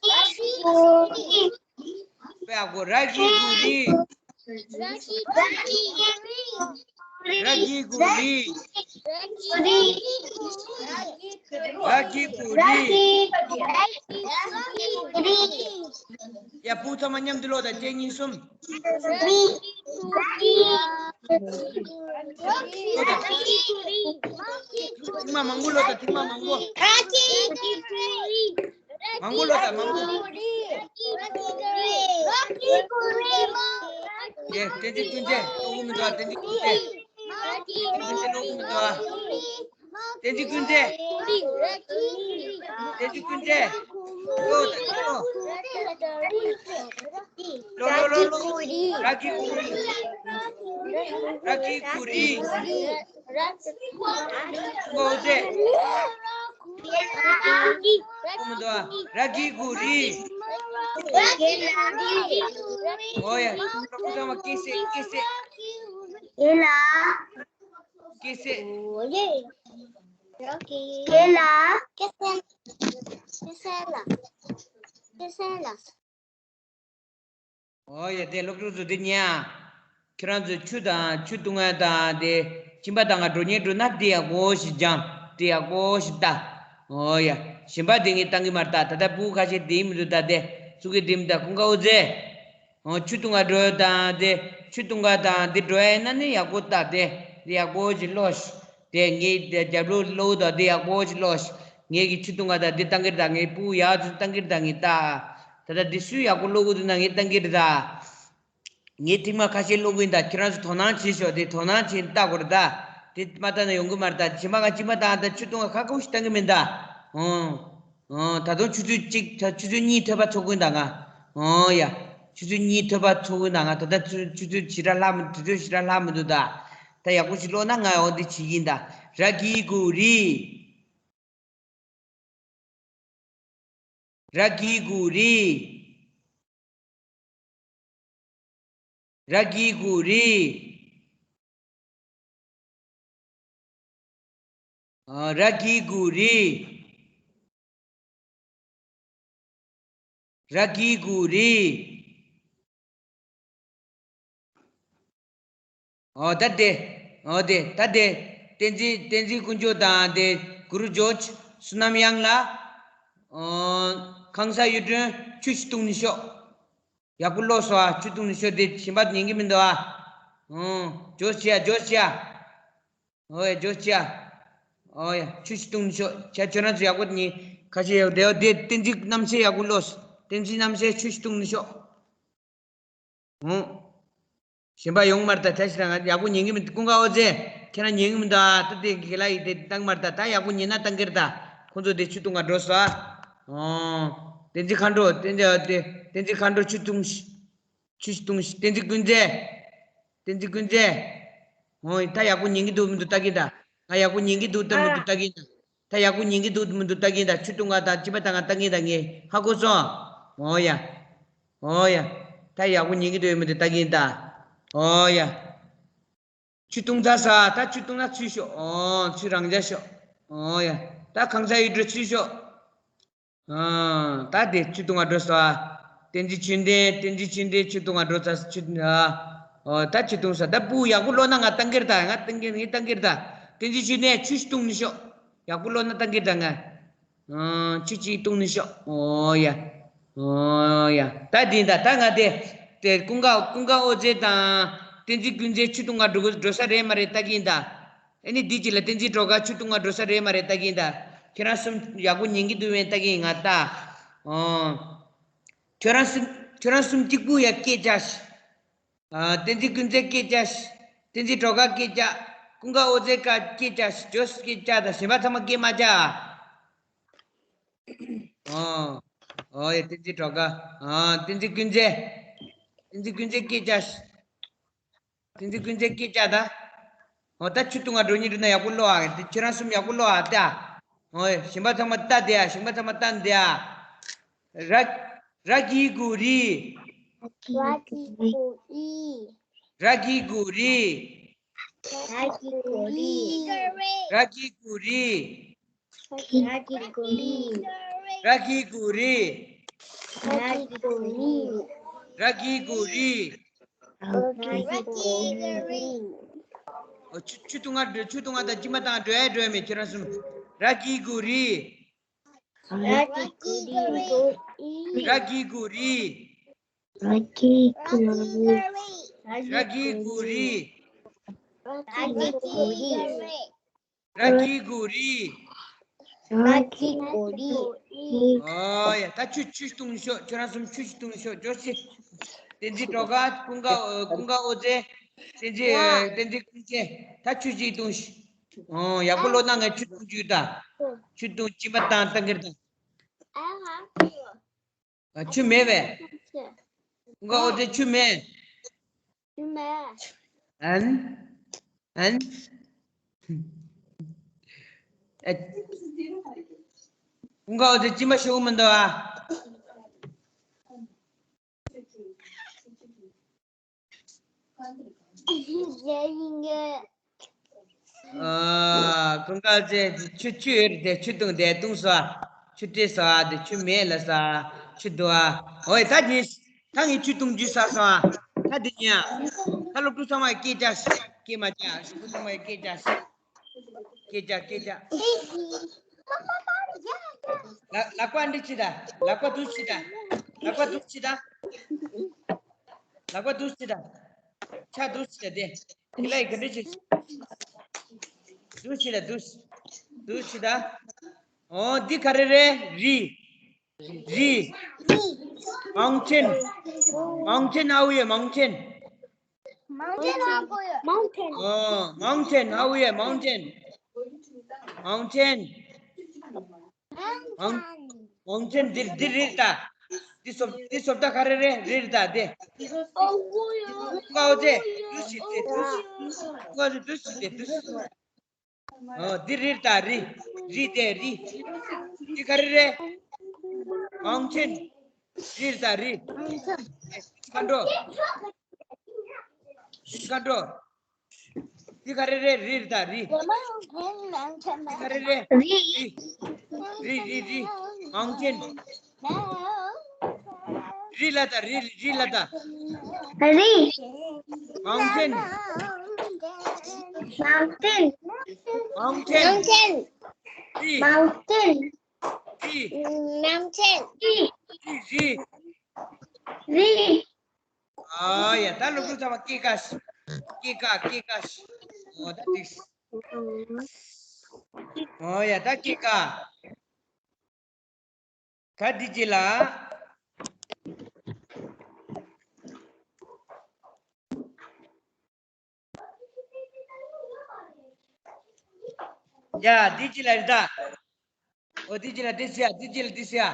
ར་གི་གུ་རི། དཔེ་ཡག་པོ། ར་གི་གུ་རི། ར་གི་གུ་རི། ར་གི་གུ་རི། ར་གི་གུ་རི། ཡ། སྤུ་གུ་ཚང་མ་མཉམ་དུ་ཀློག་དང་། གཅིག་གཉིས་གསུམ། ཀློག་དང་། ཐེངས་མ་མང་པོ་ཀློག་དང་། ཐེངས་མ་མང་པོ། མང་པོ་ཀློག་དང་། མང་པོ། ཡེ། བསྟན་འཛིན་ཀུན་བདེ་ཀློག་གི་མི་འདུག་ཨ། བསྟན་འཛིན་ཀུན་བདེ། ཀུན་བདེ་ཀློག་གི་མི་འདུག་ཨ། བསྟན་འཛིན་ཀུན་བདེ། བསྟན་འཛིན་ཀུན་བདེ། ཀློག་དང་ཀློག་ཀློག་ཀློག་ཀློག་ར་གི་གུ་རི། ར་གི་གུ་རི། ཀུན་དགའ་འོད་ཟེར། ཀློག་མི་འདུག་ཨ། ར་གི་གུ་རི། ཨོ་ཡ། ཀློག་ཚང་མ་སྐད་གསལ་སྐད་གསལ། ཡིན་ལ། སྐད་གསལ། ཡིན་ལ། སྐད་གསལ། སྐད་གསལ་ལ། སྐད་གསལ་ལ། ཨོ་ཡ། དེ་སློབ་ཕྲུག་ཚོ་དེ་ཉན་ཨ། ཁྱེད་རང་ཚོ་ཆུ་དང་ཆུ་བཏུང་ཡ་དང་དེ་སྦྱིན་པ་བཏང་ག་འགྲོ་མཁན་འགྲོ་ན་དེ་ཡག་པོ་ཞིག་སྦྱངས། དེ་ཡག་པོ་ཞིག་ལྟ། ཨོ་ཡ། གཞན་པ་དེ་ངས་བཏང་གི་མ་རེད་ད། ད་ལྟ་སྤུ་གུ་ཁ་ཤས་དེ་མི་འདུག་ད་དེ་ཚུགས་ཀྱི་དེ་མི་འདུག་ཀུན་དགའ་འོད་ཟེར། ཨོ། ཆུ་བཏུང་ག་འགྲོ་དང་དེ་ཆུ་བཏུང་ག་དང་དེ་འགྲོ་ཡ་ཡིན་ན་ནི་ཡག་པོ་ལྟ། དེ་དེ་ཡག་པོ་ཞིག་ཀློག་ཤིག་དེ་ངས་དེ་རྒྱབ་ལོགས་ཀློག་དང་དེ་ཡག་པོ་ཞིག་ཀློག་ཤིག་ངས་ཀྱི་ཆུ་བཏུང་ག་དང་དེ་བཏང་གི་རེད་ད། ངས་སྤུ་གུ་ཡག་ཚོ་བཏང་གི་རེད་ད། ངས་ལྟ། ད་ལྟ་འདི་སུས་ཡག་པོ་ཀློག་གི་འདུག་ན་ངས་བཏང་གི་རེད་ད། ངས་ཐེངས་མ་ཁ་ཤས་ཀློག་གི་ཡིན་ད། ཁྱེད་རང་ཚོ་དོ་སྣང་བྱེད་ཤོག་དེ་དོ་སྣང་བྱེད་ལྟ་དགོས་རེད་ད། དེ་མ་ལྟ་ན་ཡོང་གི་མ་རེད་ད། གཞན་པ་ང་གཅིག་མ་བཏང་ད། ཆུ་བཏུང་ག་ཁ་ཁ་ཤས་བཏང་གི་མིན་ད། ཨོ། ཨོ། ད་དུང་ཆུ་ཚོད་གཅིག་ད་ཆུ་ཚོད་གཉིས་ཐོབ་པ་ཚོགས་ཀྱི་ཡིན་ད་ང་། ཨོ་ཡ། ཆུ་ཚོད་གཉིས་ཐོབ་པ་ཚོགས་ཀྱི་ཡིན་ད་ང་། ད་ལྟ་ཆུ་ཆུ་ཚོད་ཞེ་དྲག་ལྷག་མི། དུས་ཚོད་ཞེ་དྲག་ལྷག་མི་འདུག་ད། ད་ཡག་པོ་ཞིག་ཀློག་ན་ང་འོ་འདི་བྱེད་ཀྱི་ཡིན་ད། ར་གི་གུ་རི། ར་གི་གུ་རི། ར་གི་གུ་རི། ཨ། ར་གི་གུ་རི། ར་གི་གུ་རི། ཨོ། ད་དེ། ཨོ་དེ། ད་དེ། བསྟན་འཛིན། བསྟན་འཛིན་དཀོན་མཆོག་དང་དེ་གུ་རུ་ཇོརྗ་བསོད་ནམས་གཡང་ལགས། ཨོ། གང་ཟག་ཡུལ་གྲུ་ཆུ་ཞིག་བཏུང་ནས་ཤོག་ཡག་པོ་ཀློག་སོང་ཨ། ཆུ་བཏུང་ནས་ཤོག་དེ་གཞན་པ་ཉན་གི་མི་འདུག་ཨ། ཨོ། ཇོ་ཅི་ཡ། ཇོ་ཅི་ཡ། ཨོ་ཡ། ཇོ་ཅི་ཡ། ཨོ་ཡ། ཆུ་ཞིག་བཏུང་ནས་ཤོག་ཁྱེད་ཁྱོད་རང་ཚོ་ཡག་པོ་ཉན། ཁ་ཤས་ཡོད་དེ་ཡོད་དེ། བསྟན་འཛིན་རྣམ་གསལ་ཡག་པོ་ཀློག་བསྟན་འཛིན་རྣམ་གསལ་ཆུ་ཞིག་བཏུང་ནས་ཤོག་ཨོ། གཞན་པ་ཡོང་མ་རེད་ད། ད་ཞིག་རང་ཡག་པོ་ཉན་གི་མི་འདུག་ཀུན་དགའ་ཨོ་རྩེ། ཁྱེད་རང་ཉན་གི་མི་འདུག་ཨ། ད་དེ་གི་ལ་ཡི་དེ་བཏང་མ་རེད་ད། ད་ཡག་པོ་ཉན་ན་བཏང་གི་རེད་ད། ཁོང་ཚོ་དེ་ཆུ་བཏུང་ག་འགྲོ་སོང་ཨ། ཨོ། བསྟན་འཛིན་མཁའ་འགྲོ། བསྟན་འཛིན་དེ། བསྟན་འཛིན་མཁའ་འགྲོ་ཆུ་བཏུང་། ཆུ་བཏུང་། བསྟན་འཛིན་ཀུན་རྫེ། བསྟན་འཛིན་ཀུན་རྫེ། ཨོ། ད་ཡག་པོ་ཉན་གི་འདུག་མི་འདུག་ལྟ་གི་ད། ང་ཡག་པོ་ཉན་གི་འདུག་ལྟ་མི་འདུག་ལྟ་གི་ད། ད་ཡག་པོ་ཉན་གི་འདུག་མི་འདུག་ལྟ་གི་ད། ཆུ་བཏུང་ག་ད་ཅི་པ་ད་ང་ལྟ་གི་ད། ངས་ཧ་གོ་སོང་། ཨོ་ཡ། ཨོ་ཡ། ད་ཡག་པོ་ཉན་གི་འདུག་ཡོད་མི་འདུག་ལྟ་གི་ད། ཨོ་ཡ། ཆུ་བཏུང་ཚར་ས། ད་ཆུ་བཏུང་ན་ཚུར་ཤོག་ཨོ། ཚུར་རང་འཇགས་ཤོག་ཨོ་ཡ། ད་གང་ཟག་ཡུལ་གྲུ་ཚུར་ཤོག་ཨ། ད་དེ་ཆུ་བཏུང་བ་འགྲོ་ས། བསྟན་འཛིན་ཆོས་ལྡན། བསྟན་འཛིན་ཆོས་ལྡན་ཆུ་བཏུང་བ་འགྲོ་ས། ཆུ། ཨ། ཨོ། ད་ཆུ་བཏུང་ས། ད་སྤུ་ཡག་པོ་ཀློག་ན་ང་བཏང་གི་རེད་ད། ང་བཏང་གི། ངས་བཏང་གི་རེད་ད། བསྟན་འཛིན་ཆོས་ལྡན་ཆུ་ཞིག་བཏུང་ནས་ཤོག་ཡག་པོ་ཀློག་ན་བཏང་གི་རེད་ད་ང་། ཨ། ཆུ་གཅིག་བཏུང་ནས་ཤོག་ཨོ་ཡ། ཨོ་ཡ། ད་འདི་ད། ད་ང་དེ། དེ་ཀུན་དགའ། ཀུན་དགའ་ཨོ་རྩེ་དང་། བསྟན་འཛིན་ཀུན་རྫེ་ཆུ་བཏུང་ག་འགྲོ་གི། འགྲོ་ས་རེད་མ་རེད་ལྟ་གི་ཡིན་ད། ཨ་ནི་འདི་གཅིག་ལ་བསྟན་འཛིན་སྒྲོལ་དཀར་ཆུ་བཏུང་ག་འགྲོ་ས་རེད་མ་རེད་ལྟ་གི་ཡིན་ད། ཁྱེད་རང་གསུམ་ཡག་པོ་ཉན་གི་འདུག་བས་ལྟ་གི་ཡིན་ང་ལྟ། ཨོ། ཁྱོད་རང་གསུམ། ཁྱོད་རང་གསུམ་གཅིག་པུ་ཡ་སྐད་རྒྱག་ཤིག་ཨ། བསྟན་འཛིན་ཀུན་རྫེ་སྐད་རྒྱག་ཤིག་བསྟན་འཛིན་སྒྲོལ་དཀར་སྐད་རྒྱག་ཀུན་དགའ་ཨོ་རྩེ་ཀ་སྐད་རྒྱག་ཤིག་ཇོ་སི་སྐད་རྒྱག་ད། གཞན་པ་ཚང་མ་སྐད་མ་རྒྱག་ཨ། ཨོ། ཨོ་ཡ། བསྟན་འཛིན་སྒྲོལ་དཀར། ཨ། བསྟན་འཛིན་ཀུན་རྫེ། བསྟན་འཛིན་ཀུན་རྫེ་སྐད་རྒྱག་ཤིག་བསྟན་འཛིན་ཀུན་རྫེ་སྐད་རྒྱག་ད། ཨོ། ད་ཆུ་བཏུང་བ་འགྲོ་ཉིན་འགྲོ་ན་ཡག་པོ་ཀློག་ཨ། དེ་ཁྱོད་རང་གསུམ་ཡག་པོ་ཀློག་ཨ་ད། ཨོ་ཡ། གཞན་པ་ཚང་མ་ལྟ་དེ་ཨ། གཞན་པ་ཚང་མ་ལྟ་དེ་ཨ། ར། ར་གི་གུ་རི། ར་གི་གུ་རི། ར་གི་གུ་རི། ར་གི་གུ་རི། ར་གི་གུ་རི། ར་གི་གུ་རི། ར་གི་གུ་རི། ར་གི་གུ་རི། ར་གི་གུ་རི། ར་གི་གུ་རི། ཨོ། ཆུ། ཆུ་བཏུང་ང་འགྲོ། ཆུ་བཏུང་ང་ད་ཅི་མ་བཏང་འགྲོ་ཡ་འགྲོ་ཡ་མེད། ཁྱེད་རང་གསུམ། ར་གི་གུ་རི། ར་གི་གུ་རི། ར་གི་གུ་རི། ར་གི་གུ་རི། ར་གི་གུ་རི། ར་གི་གུ་རི། ར་གི་གུ་རི། ར་གི་གུ་རི། ཨོ་ཡ། ད་ཆུ། ཆུ་བཏུང་ཤོག་ཁྱོད་རང་གསུམ་ཆུ་ཞིག་བཏུང་ཤོག་ཇོ་སི། བསྟན་འཛིན་སྒྲོལ་དཀར། ཀུན་དགའ། ཨ། ཀུན་དགའ་ཨོ་རྩེ། བསྟན་འཛིན། ཨ། བསྟན་འཛིན་ཀུན་རྫེ། ད་ཆུ་གཅིག་བཏུང་ཤོག་ཨོ། ཡག་པོ་ཀློག་ན་ངས་ཆུ་བཏུང་རྒྱུ་ད། ཆུ་བཏུང་། སྦྱིན་པ་བཏང་། བཏང་གི་རེད་ད། ཨ། ཆུ་མེད་པས། ཀུན་དགའ་ཨོ་རྩེ་ཆུ་མེད། ཆུ་མེད། ཨན། ཨན། ཨ། ཀུན་དགའ་ཨོ་རྩེ་སྦྱིན་པ་ཞུ་གི་མི་འདུག་ཨ། ཨ། ཀུན་དགའ་ཨོ་རྩེ་ཆུ། ཆུ་ཡོད་རེད་དེ། ཆུ་བཏུང་དེ་བཏུང་སོང་ཨ། ཆུ་སྤྲད་སོང་ཨ། དེ་ཆུ་མེད་ལབ་སོང་ཨ། ཆུ་འདུག་ཨ། ཨོ་ཡ། ད་ཉིན། ད་ངས་ཆུ་བཏུང་རྒྱུ་ཟ་སོང་ཨ། ད་འདི་ཉིན་ཨ། ད་སློབ་ཕྲུག་ཚང་མ་སྐད་རྒྱག་ཤིག་སྐད་མ་རྒྱག་སློབ་ཕྲུག་ཚང་མ་སྐད་རྒྱག་ཤིག་སྐད་རྒྱག་སྐད་རྒྱག་ལ། ལག་པ་འདི་ཕྱིས་ད། ལག་པ་འདུག་སེ་ཕྱིས་ད། ལག་པ་འདུག་སེ་ཕྱིས་ད། ལག་པ་འདུག་སེ་ཕྱིས་ད། ཕྱག་འདུག་སེ་ཕྱིས་ད། དེ་དེ་ལ་ཡི་ག་འདྲ་བྱེད། འདུག་སེ་ཕྱིས་ད། འདུག་སེ། འདུག་སེ་ཕྱིས་ད། ཨོ། འདི་ག་རེ་རེད། རི། རི། མའུན་ཊེན། མའུན་ཊེན། ཨའུ་ཡེ། མའུན་ཊེན། Mountain. Mountain. ཨོ། མའུན་ཊེན། ཨའུ་ཡེ། མའུན་ཊེན། མའུན་ཊེན། མའུན། མའུན་ཊེན། འདིར། འདིར་རི་རེད་ད། འདི་སོབ། འདི་སོབ་ད་ག་རེ་རེད། རི་རེད་ད་དེ། ཀུན་དགའ་ཨོ་རྩེ། འདུག་སེ་དེ། འདུག་སེ། ཀུན་དགའ་ཨོ་རྩེ། འདུག་སེ་དེ། འདུག་སེ། ཨོ། འདི་རི་རེད་ད། རི། རི་དེ་རི། འདི་ག་རེ་རེད། མའུན་ཊེན། རི་རེད་ད། རི། མཁའ་འགྲོ། མཁའ་འགྲོ། འདི་ག་རེ་རེད། རི་རེད་ད། རི། འདི་ག་རེ་རེད། རི། རི། རི། རི། རི། མའུན་ཊེན། རི་ལབ་ད། རི། རི་ལབ་ད། རི། མའུན་ཊེན། མའུན་ཊེན། མའུན་ཊེན། མའུན་ཊེན། རི། མའུན་ཊེན། རི། Mountain. རི། རི། རི། ཨོ་ཡ། ད་སློབ་ཕྲུག་ཚང་མ་སྐྱེས་ཀ། སྐྱེས་ཀ། སྐྱེས་ཀ། ཨོ་ད་འགྲིག་ཨོ་ཡ། ད་སྐྱེས་ཀ། ད་འདི་གཅིག་ལ། ཡ། འདི་གཅིག་ལ་རེད་ད། ཨོ་འདི་གཅིག་ལ་འདི་ཟེར་ཡ། འདི་གཅིག་ལ་འདི་ཟེར་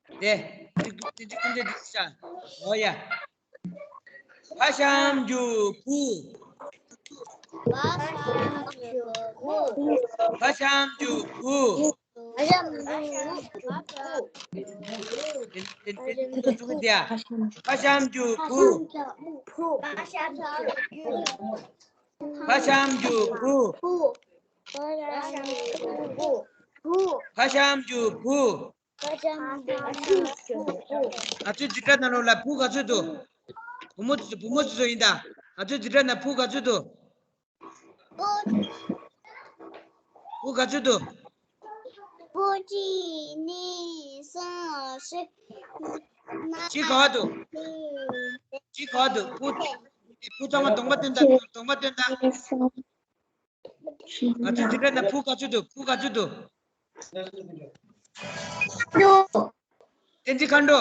ཡ། དེ། འདི་འདི་འདི་ཟེར་ཡ། ཨོ་ཡ། ཕ་ཤམ་རྒྱུ་བུ། ཕ་ཤམ་རྒྱུ་བུ། ཕ་ཤམ་རྒྱུ་བུ། ཕ་ཤམ་རྒྱུ་བུ། དེ་དེ་དེ་དེ་ཚོ་ཚུགས་ཀྱི་འདུག་ཡ། ཕ་ཤམ་རྒྱུ་བུ། ཕ་ཤམ་རྒྱུ་བུ། ཕ་ཤམ་རྒྱུ་བུ། ཕ་ཤམ་རྒྱུ་བུ། ང་ཚོའི་འཛིན་གྲྭ་ནང་ལོགས་ལ་བུ་ག་ཚོད་འདུག་བུ་མོ་ཚོ་བུ་མོ་ཚོ་ཡིན་ད། ང་ཚོའི་འཛིན་གྲྭ་ན་བུ་ག་ཚོད་འདུག་བུ་ག་ཚོད་འདུག་བུ་གཅིག་གཉིས་གསུམ་བཞི། བཞི་ག་བ་འདུག་བཞི་ག་བ་འདུག་བུ། བུ་ཚང་མ་གདོང་པ་སྟོན་ད། གདོང་པ་སྟོན་ད། ང་ཚོའི་འཛིན་གྲྭ་ན་བུ་ག་ཚོད་འདུག་བུ་ག་ཚོད་འདུག་བསྟན་འཛིན་མཁའ་འགྲོ།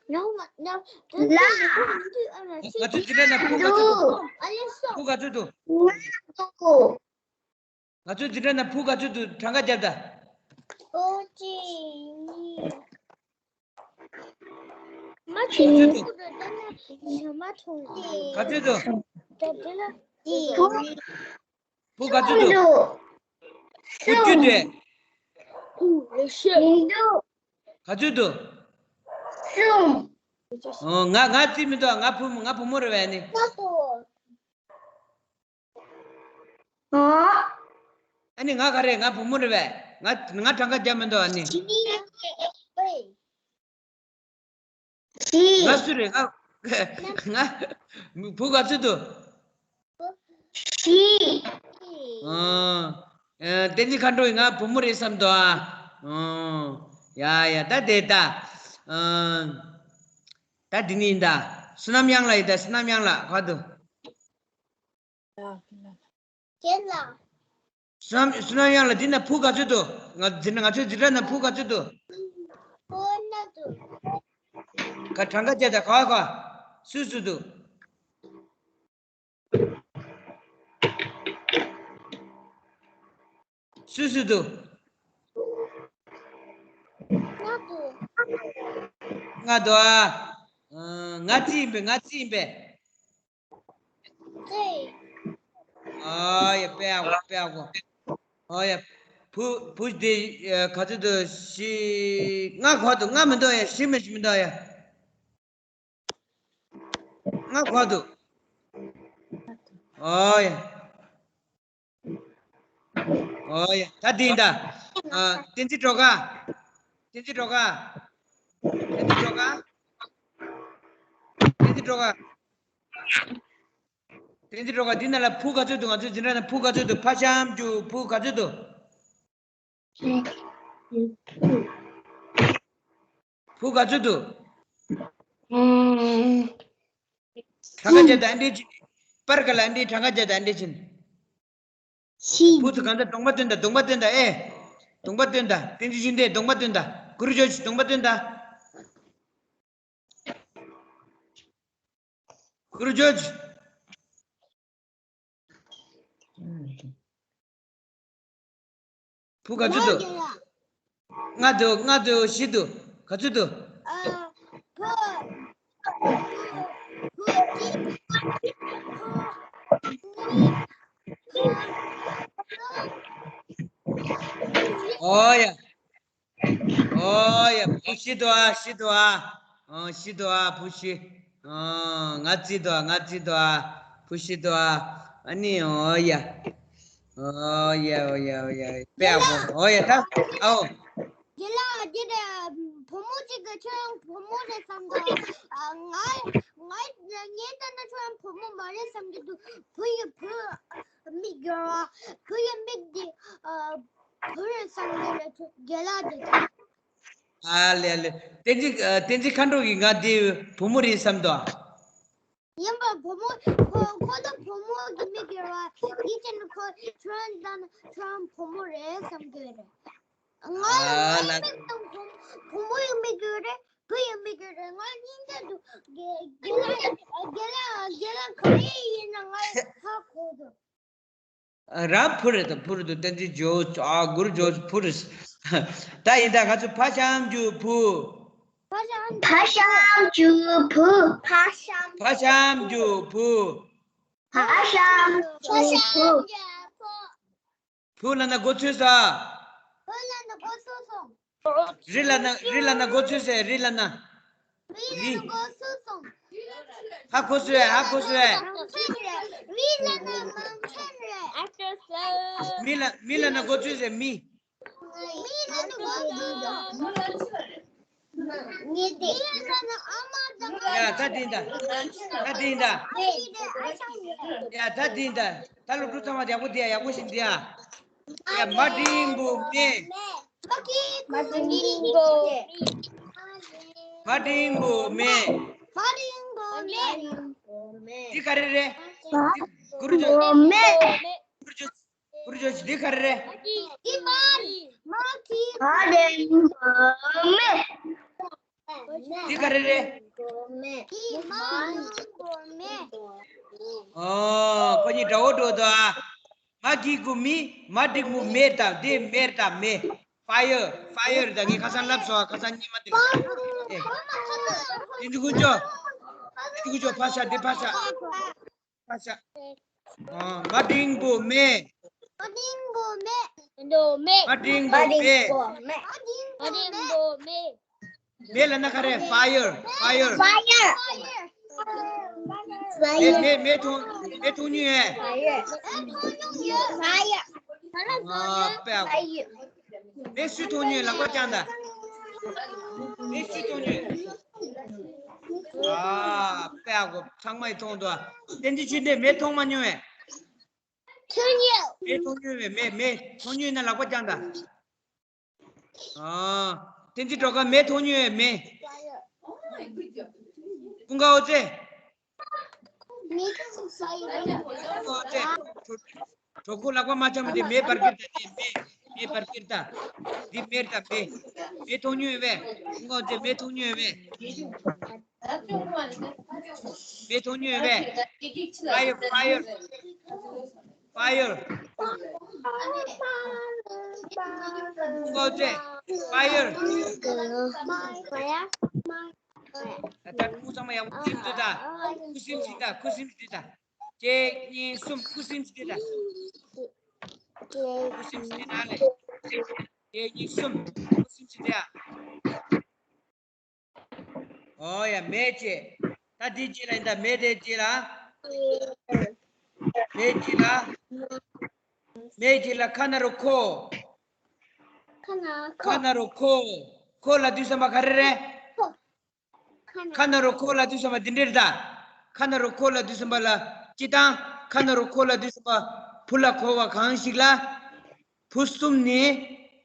ལ། ང་ཚོའི་འཛིན་གྲྭ་ན་བུ་ག་ཚོད་འདུག་བུ་ག་ཚོད་འདུག་ང་ཚོའི་འཛིན་གྲྭ་ན་བུ་ག་ཚོད་འདུག་གྲངས་ཀ་རྒྱབ་ད། ཨོ་ཅི། མ་ཆེ་ག་ཚོད་འདུག་ཉི་མ་ཐོང་། ག་ཚོད་འདུག་ད་དེ་ལ་བུ་ག་ཚོད་འདུག་བུ་བཅུ་འདུག་ག་ཚོད་འདུག་ཨོ་ང་ང་རྩིས་མི་འདུག་ང་བུ་ང་བུ་མོ་རེད་བས་ནི། ཨ་ནི་ང་ག་རེ། ང་བུ་མོ་རེད་བས། ང་ང་གྲངས་ཀ་རྒྱབ་མི་འདུག་ཨ་ནི། ང་སུ་རེད། ང་ང་བུ་ག་ཚོད་འདུག་བཞི། ཨ། ཨ། བསྟན་འཛིན་མཁའ་འགྲོ་ཡིས་ང་བུ་མོ་རེད་བསམ་འདུག་ཨ། ཨ། ཡ་ཡ། ད་དེ་ད། ཨ། ད་འདི་ནི་ཡིན་ད། བསོད་ནམས་དབྱངས་ལགས་ཡིན་ད། བསོད་ནམས་དབྱངས་ལགས་ག་འདུག་ཁྱེད་ལ། བསོད་ནམས། བསོད་ནམས་དབྱངས་ལགས། འདི་ན་བུ་ག་ཚོད་འདུག་ང་འཛིན། ང་ཚོའི་འཛིན་གྲྭ་ན་བུ་ག་ཚོད་འདུག་བུ་ན་འདུག་ག་གྲངས་ཀ་བརྒྱབ་ད། ག་བ་ག་སུ་སུ་འདུག་སུ་སུ་འདུག་ང་འདུག་ང་འདུག་ཨ། ཨ། ང་རྩིས་ཡིན་པས། ང་རྩིས་ཡིན་པས། རྩིས། ཨ་ཡ། དཔེ་ཡག་པོ། དཔེ་ཡག་པོ། ཨ་ཡ། བུ་བུ་དེ་ག་ཚོད་འདུག་བཞི། ལྔ་ག་བ་འདུག་ལྔ་མི་འདུག་ཡ། བཞི་མི་བཞི་མི་འདུག་ཡ། ལྔ་ག་བ་འདུག་ཨ་ཡ། ཨོ་ཡ། ད་འདི་ཡིན་ད། ཨ། བསྟན་འཛིན་སྒྲོལ་དཀར། བསྟན་འཛིན་སྒྲོལ་དཀར། བསྟན་འཛིན་སྒྲོལ་དཀར། བསྟན་འཛིན་སྒྲོལ་དཀར། བསྟན་འཛིན་སྒྲོལ་དཀར། འདི་ན་ལ་བུ་ག་ཚོད་འདུག་ང་ཚོའི་འཛིན་གྲྭ་ན་བུ་ག་ཚོད་འདུག་ཕ་ཤམ་རྒྱུ་བུ་ག་ཚོད་འདུག་བུ་ག་ཚོད་འདུག་གྲངས་ཀ་བརྒྱབ་ད་ཨ་འདྲས་ཅིག་པར་ག་ལ་ཨ་འདྲས། གྲངས་ཀ་བརྒྱབ་ད་ཨ་འདྲས་ཅིག་བུ་ཚོ་གང་ལྟར་གདོང་པ་སྟོན་ད། གདོང་པ་སྟོན་ད། ཨེ། གདོང་པ་སྟོན་ད། བསྟན་འཛིན་ཤུགས་ལྡན། གདོང་པ་སྟོན་ད། གུ་རུ་ཇོ་ཇི། གདོང་པ་སྟོན་ད། གུ་རུ་ཇོ་ཇི། བུ་ག་ཚོད་འདུག་ལྔ་འདུག་ལྔ་འདུག་བཞི་འདུག་ག་ཚོད་འདུག་ཨོ་ཡ། ཨོ་ཡ། བུ་བཞི་འདུག་ཨ། བཞི་འདུག་ཨ། ཨོ། བཞི་འདུག་ཨ། བུ་བཞི། ཨོ། ང་རྩིས་འདུག་ཨ། ང་རྩིས་འདུག་ཨ། བུ་བཞི་འདུག་ཨ། ཨ་ནི། ཨོ་ཡ། ཨོ་ཡ། ཨོ་ཡ། ཨོ་ཡ། དཔེ་ཡག་པོ། ཨོ་ཡ། ད་ཨའོ། རྒན་ལགས། འདི་རེད། བུ་མོ་གཅིག་གིས་ཁྱོད་རང་བུ་མོ་རེད་བསམ་གི། ཨ། ང་ང་ངས་ལྟ་ན་ཁྱོད་རང་བུ་མོ་མ་རེད་བསམ་གྱི་འདུག་བུ་ཡི་བུ་མིག་ཡོད་ར། བུ་ཡི་མིག་འདི། ཨ། བུ་རེད་བསམ་གྱི་རེད། རྒན་ལགས་དེ་དང་། ཨ་ལེ་ཨ་ལེ། བསྟན་འཛིན་ཨ། བསྟན་འཛིན་མཁའ་འགྲོ་གིས་ང་དེ་བུ་མོ་རེད་བསམ་དོ། ཡིན་པ་བུ་མོ་ཁོ་ཁོ་ད་བུ་མོ་གི་མིག་གི་ར་ཡིན་ཅེ་ན་ཁོ་ཁྱོད་ད་ཁྱོད་བུ་མོ་རེད་བསམ་གྱི་རེད། ང་ལ་ཨ་ལ། མིག་དང་བུ་བུ་མོ་ཡི་མིག་གི་རེད། བུ་ཡི་མིག་གི་རེད། ང་གཉིས་ཀ་དུ་དགེ་དགེ་ལགས་དགེ་ལགས་དགེ་ལགས་ག་རེ་ཡིན་ན་ང་ཧ་གོ་འདུག་རང་བུ་རེད་དང་བུ་རེད་དུ་བསྟན་འཛིན་ཇོ་ཨ་གུ་རུ་ཇོ་བུ་རེད། ད་ཡིན་ད་ང་ཚོ་ཕ་ཤམ་ཇུ་བུ། ཕ་ཤམ་ཇུ་བུ། ཕ་ཤམ་ཇུ་བུ། ཕ་ཤམ་ཇུ་བུ། བུ་ལ་ན་མགོ་ཚོས་ས། བུ་ལ་ན་མགོ་ཚོས་སོང་། རི་ལ་ན་རི་ལ་ན་མགོ་ཚོས་སེ་རི་ལ་ན། རི་ལ་ན་མགོ་ཚོས་སོང་། ཧ་གོ་སོས་ཧ་གོ་སོས། མི་ལ་ན་མང་ཆེན་རེད། མི་ལ་མི་ལ་ན་མགོ་ཚོས་སེ་མི། མི་ལ་ན་མགོ་ཚོས་སོང་། ཡ་ད་དེ་ཡིན་ད། ད་དེ་ཡིན་ད། ཡ་ད་དེ་ཡིན་ད། ད་ལོ་འགྲོ་ཚང་མ་ཡག་པོ་དེ་ཡ་ཡག་པོ་ཞིག་འདི་ཡ། ཡ་མ་འགྲིག་པོ་མེད། མ་འགྲིག་པོ་མེད། མ་འགྲིག་པོ་མེད། མ་འགྲིག་པོ་མེད། འདི་ག་རེ་རེད། གུ་རུ་ཇོ། མེད། གུ་རུ་ཇོ། གུ་རུ་ཇོ་འདི་ག་རེ་རེད། འདི་མ། མ་གི། མ་འགྲིག་པོ་མེད། འདི་ག་རེ་རེད། འདི་མ་གི་གུ་མེ། ཨོ། ཁོ་གཉིས་འདྲ་བོ་འགྲོ་འདུག་ཨ། མ་གི་གུ་མི། མ་འགྲིག་པོ་མེ་དང་དེ་མེ་དང་མེ། ཕ་ཡར། ཕ་ཡར་དང་ངས་ཁ་སང་ལབ་སོང་ཨ། ཁ་སང་གཉིས་མ་དེ། ཨེ། དེ་འདི་ཀུན་ཅོ། དེ་འདི་ཀུན་ཅོ་ཕ་ཤ་དེ་ཕ་ཤ། ཕ་ཤ། ཨ། མ་འགྲིག་པོ་མེ། མ་འགྲིག་པོ་མེ། མ་འགྲིག་པོ་མེ། མ་འགྲིག་པོ་མེ། མེ་ལ་ན་ག་རེ། ཕ་ཡར། ཕ་ཡར། ཕ་ཡར། མེ་མེ་མེ་འཐུང་། མེ་འཐུང་མྱོང་ཡོད། ཕ་ཡར། ཨ་པ། མེ་སུས་འཐུང་མྱོང་ཡོད་ལག་པ་བརྐྱངས་དང་། མེ་སུས་འཐུང་མྱོང་ཡོད། ཨ་པ་གོ། ཚང་མས་འཐུང་འདུག་བསྟན་འཛིན་ཆོས་ལྡན་མེ་འཐུང་མ་མྱོང་བས། འཐུང་མྱོང་། མེ་འཐུང་མྱོང་བས། མེ་མེ་འཐུང་མྱོང་ན་ལག་པ་བརྐྱངས་དང་། ཨ། བསྟན་འཛིན་སྒྲོལ་དཀར་མེ་འཐུང་མྱོང་བས་མེ། ཀུན་དགའ་འོད་ཟེར། མེ་ཁ་སུ་ས་ཡོད། ཀུན་དགའ་འོད་ཟེར། གྲོ་གྲོ་ཁོ་ལག་པ་མ་འཆང་མི་དེ་མེ་འབར་གིར་ད་དེ་མེ་མེ་འབར་གིར་ད། འདི་མེར་ད་མེ། མེ་འཐུང་མྱོང་བས། ཀུན་དགའ་འོད་ཟེར་མེ་འཐུང་མྱོང་བས། མེ་འཐུང་མྱོང་བས། ཕ་ཡར། ཕ་ཡར། ཕ་ཡར། ཀུན་དགའ་འོད་ཟེར། ཕ་ཡར། ད་ད་ཁུ་ཚང་མ་ཡག་པོ་ཁུ་སིམ་དུ་ད། ཁུ་སིམ་ཞིག་ད། ཁུ་སིམ་ཞིག་ད། གཅིག་གཉིས་གསུམ། ཁུ་སིམ་ཞིག་ད། ཁུ་སིམ་ཞིག་ད་ལེ། གཅིག་གཉིས་གསུམ། ཁུ་སིམ་ཞིག་ད། ཨོ་ཡ་མེ་ཅེ། ད་འདི་ཅེ་ལ་ཡིན་ད་མེ་དེ་ཅེ་ལ། མེ་ཅེ་ལ། མེ་ཅེ་ལ་ཁ་ན་རོ་ཁོ། ཁ་ན་ཁོ། ཁ་ན་རོ་ཁོ། ཁོ་ལ་དུས་བསམ་པ་ག་རེ་རེད། ཁ་ན་རོ་ཁོ་ལ་དུས་བསམ་པ་འདི་འདྲེར་ད། ཁ་ན་རོ་ཁོ་ལ་དུས་བསམ་པ་ལ་སྤྱི་བཏང་། ཁ་ན་རོ་ཁོ་ལ་དུས་བསམ་པ་བུ་ལ་གོ་བ་གང་ཞིག་ལ། བུ་གསུམ་ནི།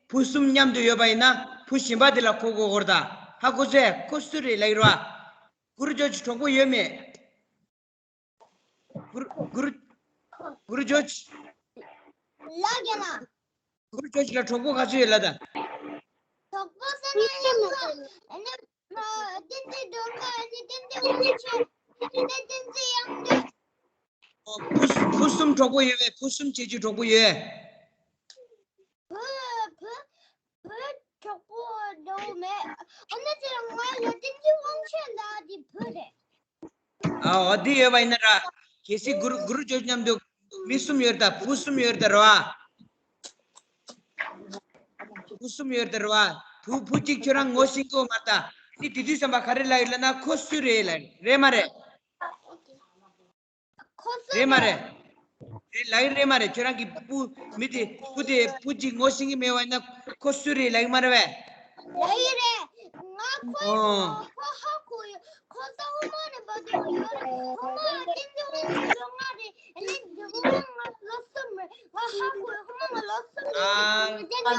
བུ་གསུམ་མཉམ་དུ་ཡོད་པ་ཡིན་ན་བུ་གཞན་པ་དེ་ལ་གོ་དགོས་སྐོར་ད། ཧ་གོ་སོང་ངས། ཁོ་སུ་རེད་ལབ་ཡོད་ར། གུ་རུ་ཇོ་ཅི་གྲོགས་པོ་ཡོད་མེད། གུ་རུ་གུ་རུ་གུ་རུ་ཇོ་ཅི། ལ་རྒན་ལགས། གུ་རུ་ཇོ་ཅི་ལ་གྲོགས་པོ་ག་ཚོད་ཡོད་ལ་ད། གྲོགས་པོ་ཟེར་ན་ཡང་ལ་ཨ་ནི་བསྟན་འཛིན་སྒྲོལ་དཀར། ཨ་ནི་བསྟན་འཛིན་དབང་ཆེན། ཨ་ནི་བསྟན་འཛིན་དབྱངས་སྒྲོལ། ཨོ། བུ་བུ་གསུམ་གྲོགས་པོ་ཡོད་པས། བུ་གསུམ་བྱེད་རྒྱུ་གྲོགས་པོ་ཡོད། བུ་བུ་བུ་གྲོགས་པོ་འདྲ་བོ་མེད། ཨ་ནི་དེ་ང་ལ་བསྟན་འཛིན་དབང་ཆེན་ལ་དེ་བུ་རེད། ཨ་འོ་དེ་ཡོད་པ་ཡིན་ན་ར། གལ་སྲིད་གུ་རུ་གུ་རུ་ཇོ་མཉམ་དུ་མི་གསུམ་ཡོད་ད། བུ་གསུམ་ཡོད་ད་ར་བ། བུ་གསུམ་ཡོད་ད་ར་བ། བུ་བུ་གཅིག་ཁྱོད་རང་ངོ་ཤེས་ཀྱི་ཡོད་མ་རེད་ད། ཨ་ནི་དེ་དུས་བསམ་པ་ག་རེ་ལབ་ཡོད་ལབ་ན་ཁོ་སུ་རེད་ལབ་རེད་མ་རེད། ཁོ་སུ་རེད་མ་རེད། རེད་ལབ་ཀྱི་རེད་མ་རེད། ཁྱོད་རང་གི་བུ་མི་དེ་བུ་དེ་བུ་གཅིག་ངོ་ཤེས་ཀྱི་མེད་པ་ཡིན་ན་ཁོ་སུ་རེད་ལབ་ཀྱི་མ་རེད་པས། ལབ་ཀྱི་རེད། ང་ཁོ་ཨོ། ཁོ་ཧ་གོ་ཡོད། ཁོ་ས་ཧོ་མ་རེད་པ་དེ་ཡོད་རེད། ཧོ་མ་བསྟན་འཛིན་དབང་ཆེན་ལོ་ལྔ་རེད། ཨ་ནི་དེ་ཧོ་མ་ང་ལོ་གསུམ་རེད། ང་ཧ་གོ་ཡོད། ཧོ་མ་ང་ལོ་གསུམ་རེད། ཨ། བསྟན་འཛིན་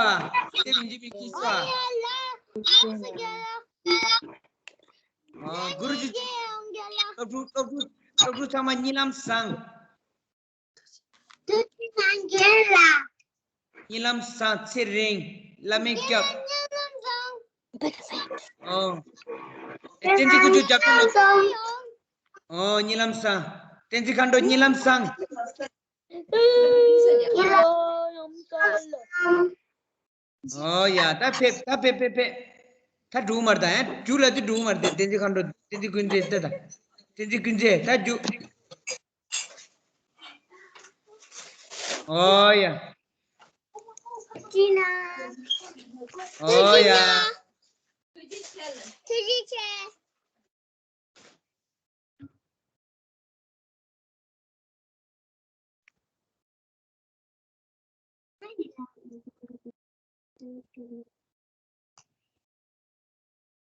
ཨ། དེ་མིན་འདི་མིན་ཀུན་སོ་ཨ། ཨ། གུ་རུ་ཇི། སློབ་ཕྲུག་སློབ་ཕྲུག་སློབ་ཕྲུག་ཚང་མ་གཉིད་ལམ་བཟང་། གཉིད་ལམ་བཟང་། ཚེ་རིང་། བླ་མའི་སྐྱབས། ཨོ། བསྟན་འཛིན་ཀུན་སྤྱོད་རྒྱབ་སྐྱོར་གནང་། ཨོ། གཉིད་ལམ་བཟང་། བསྟན་འཛིན་མཁའ་འགྲོ་གཉིད་ལམ་བཟང་། ཨོ་ཡ། ད་ཕེབས་ད་ཕེབས་ཕེབས་ཕེབས། ད་འགྲོ་མར་ད་ཡ་རྒྱུགས་ལ་དེ་འགྲོ་མར་དེ། བསྟན་འཛིན་མཁའ་འགྲོ། བསྟན་འཛིན་ཀུན་མཛེས་ད་ད། བསྟན་འཛིན་ཀུན་མཛེས་ད་རྒྱུགས། ཨོ་ཡ། ཨོ་ཡ།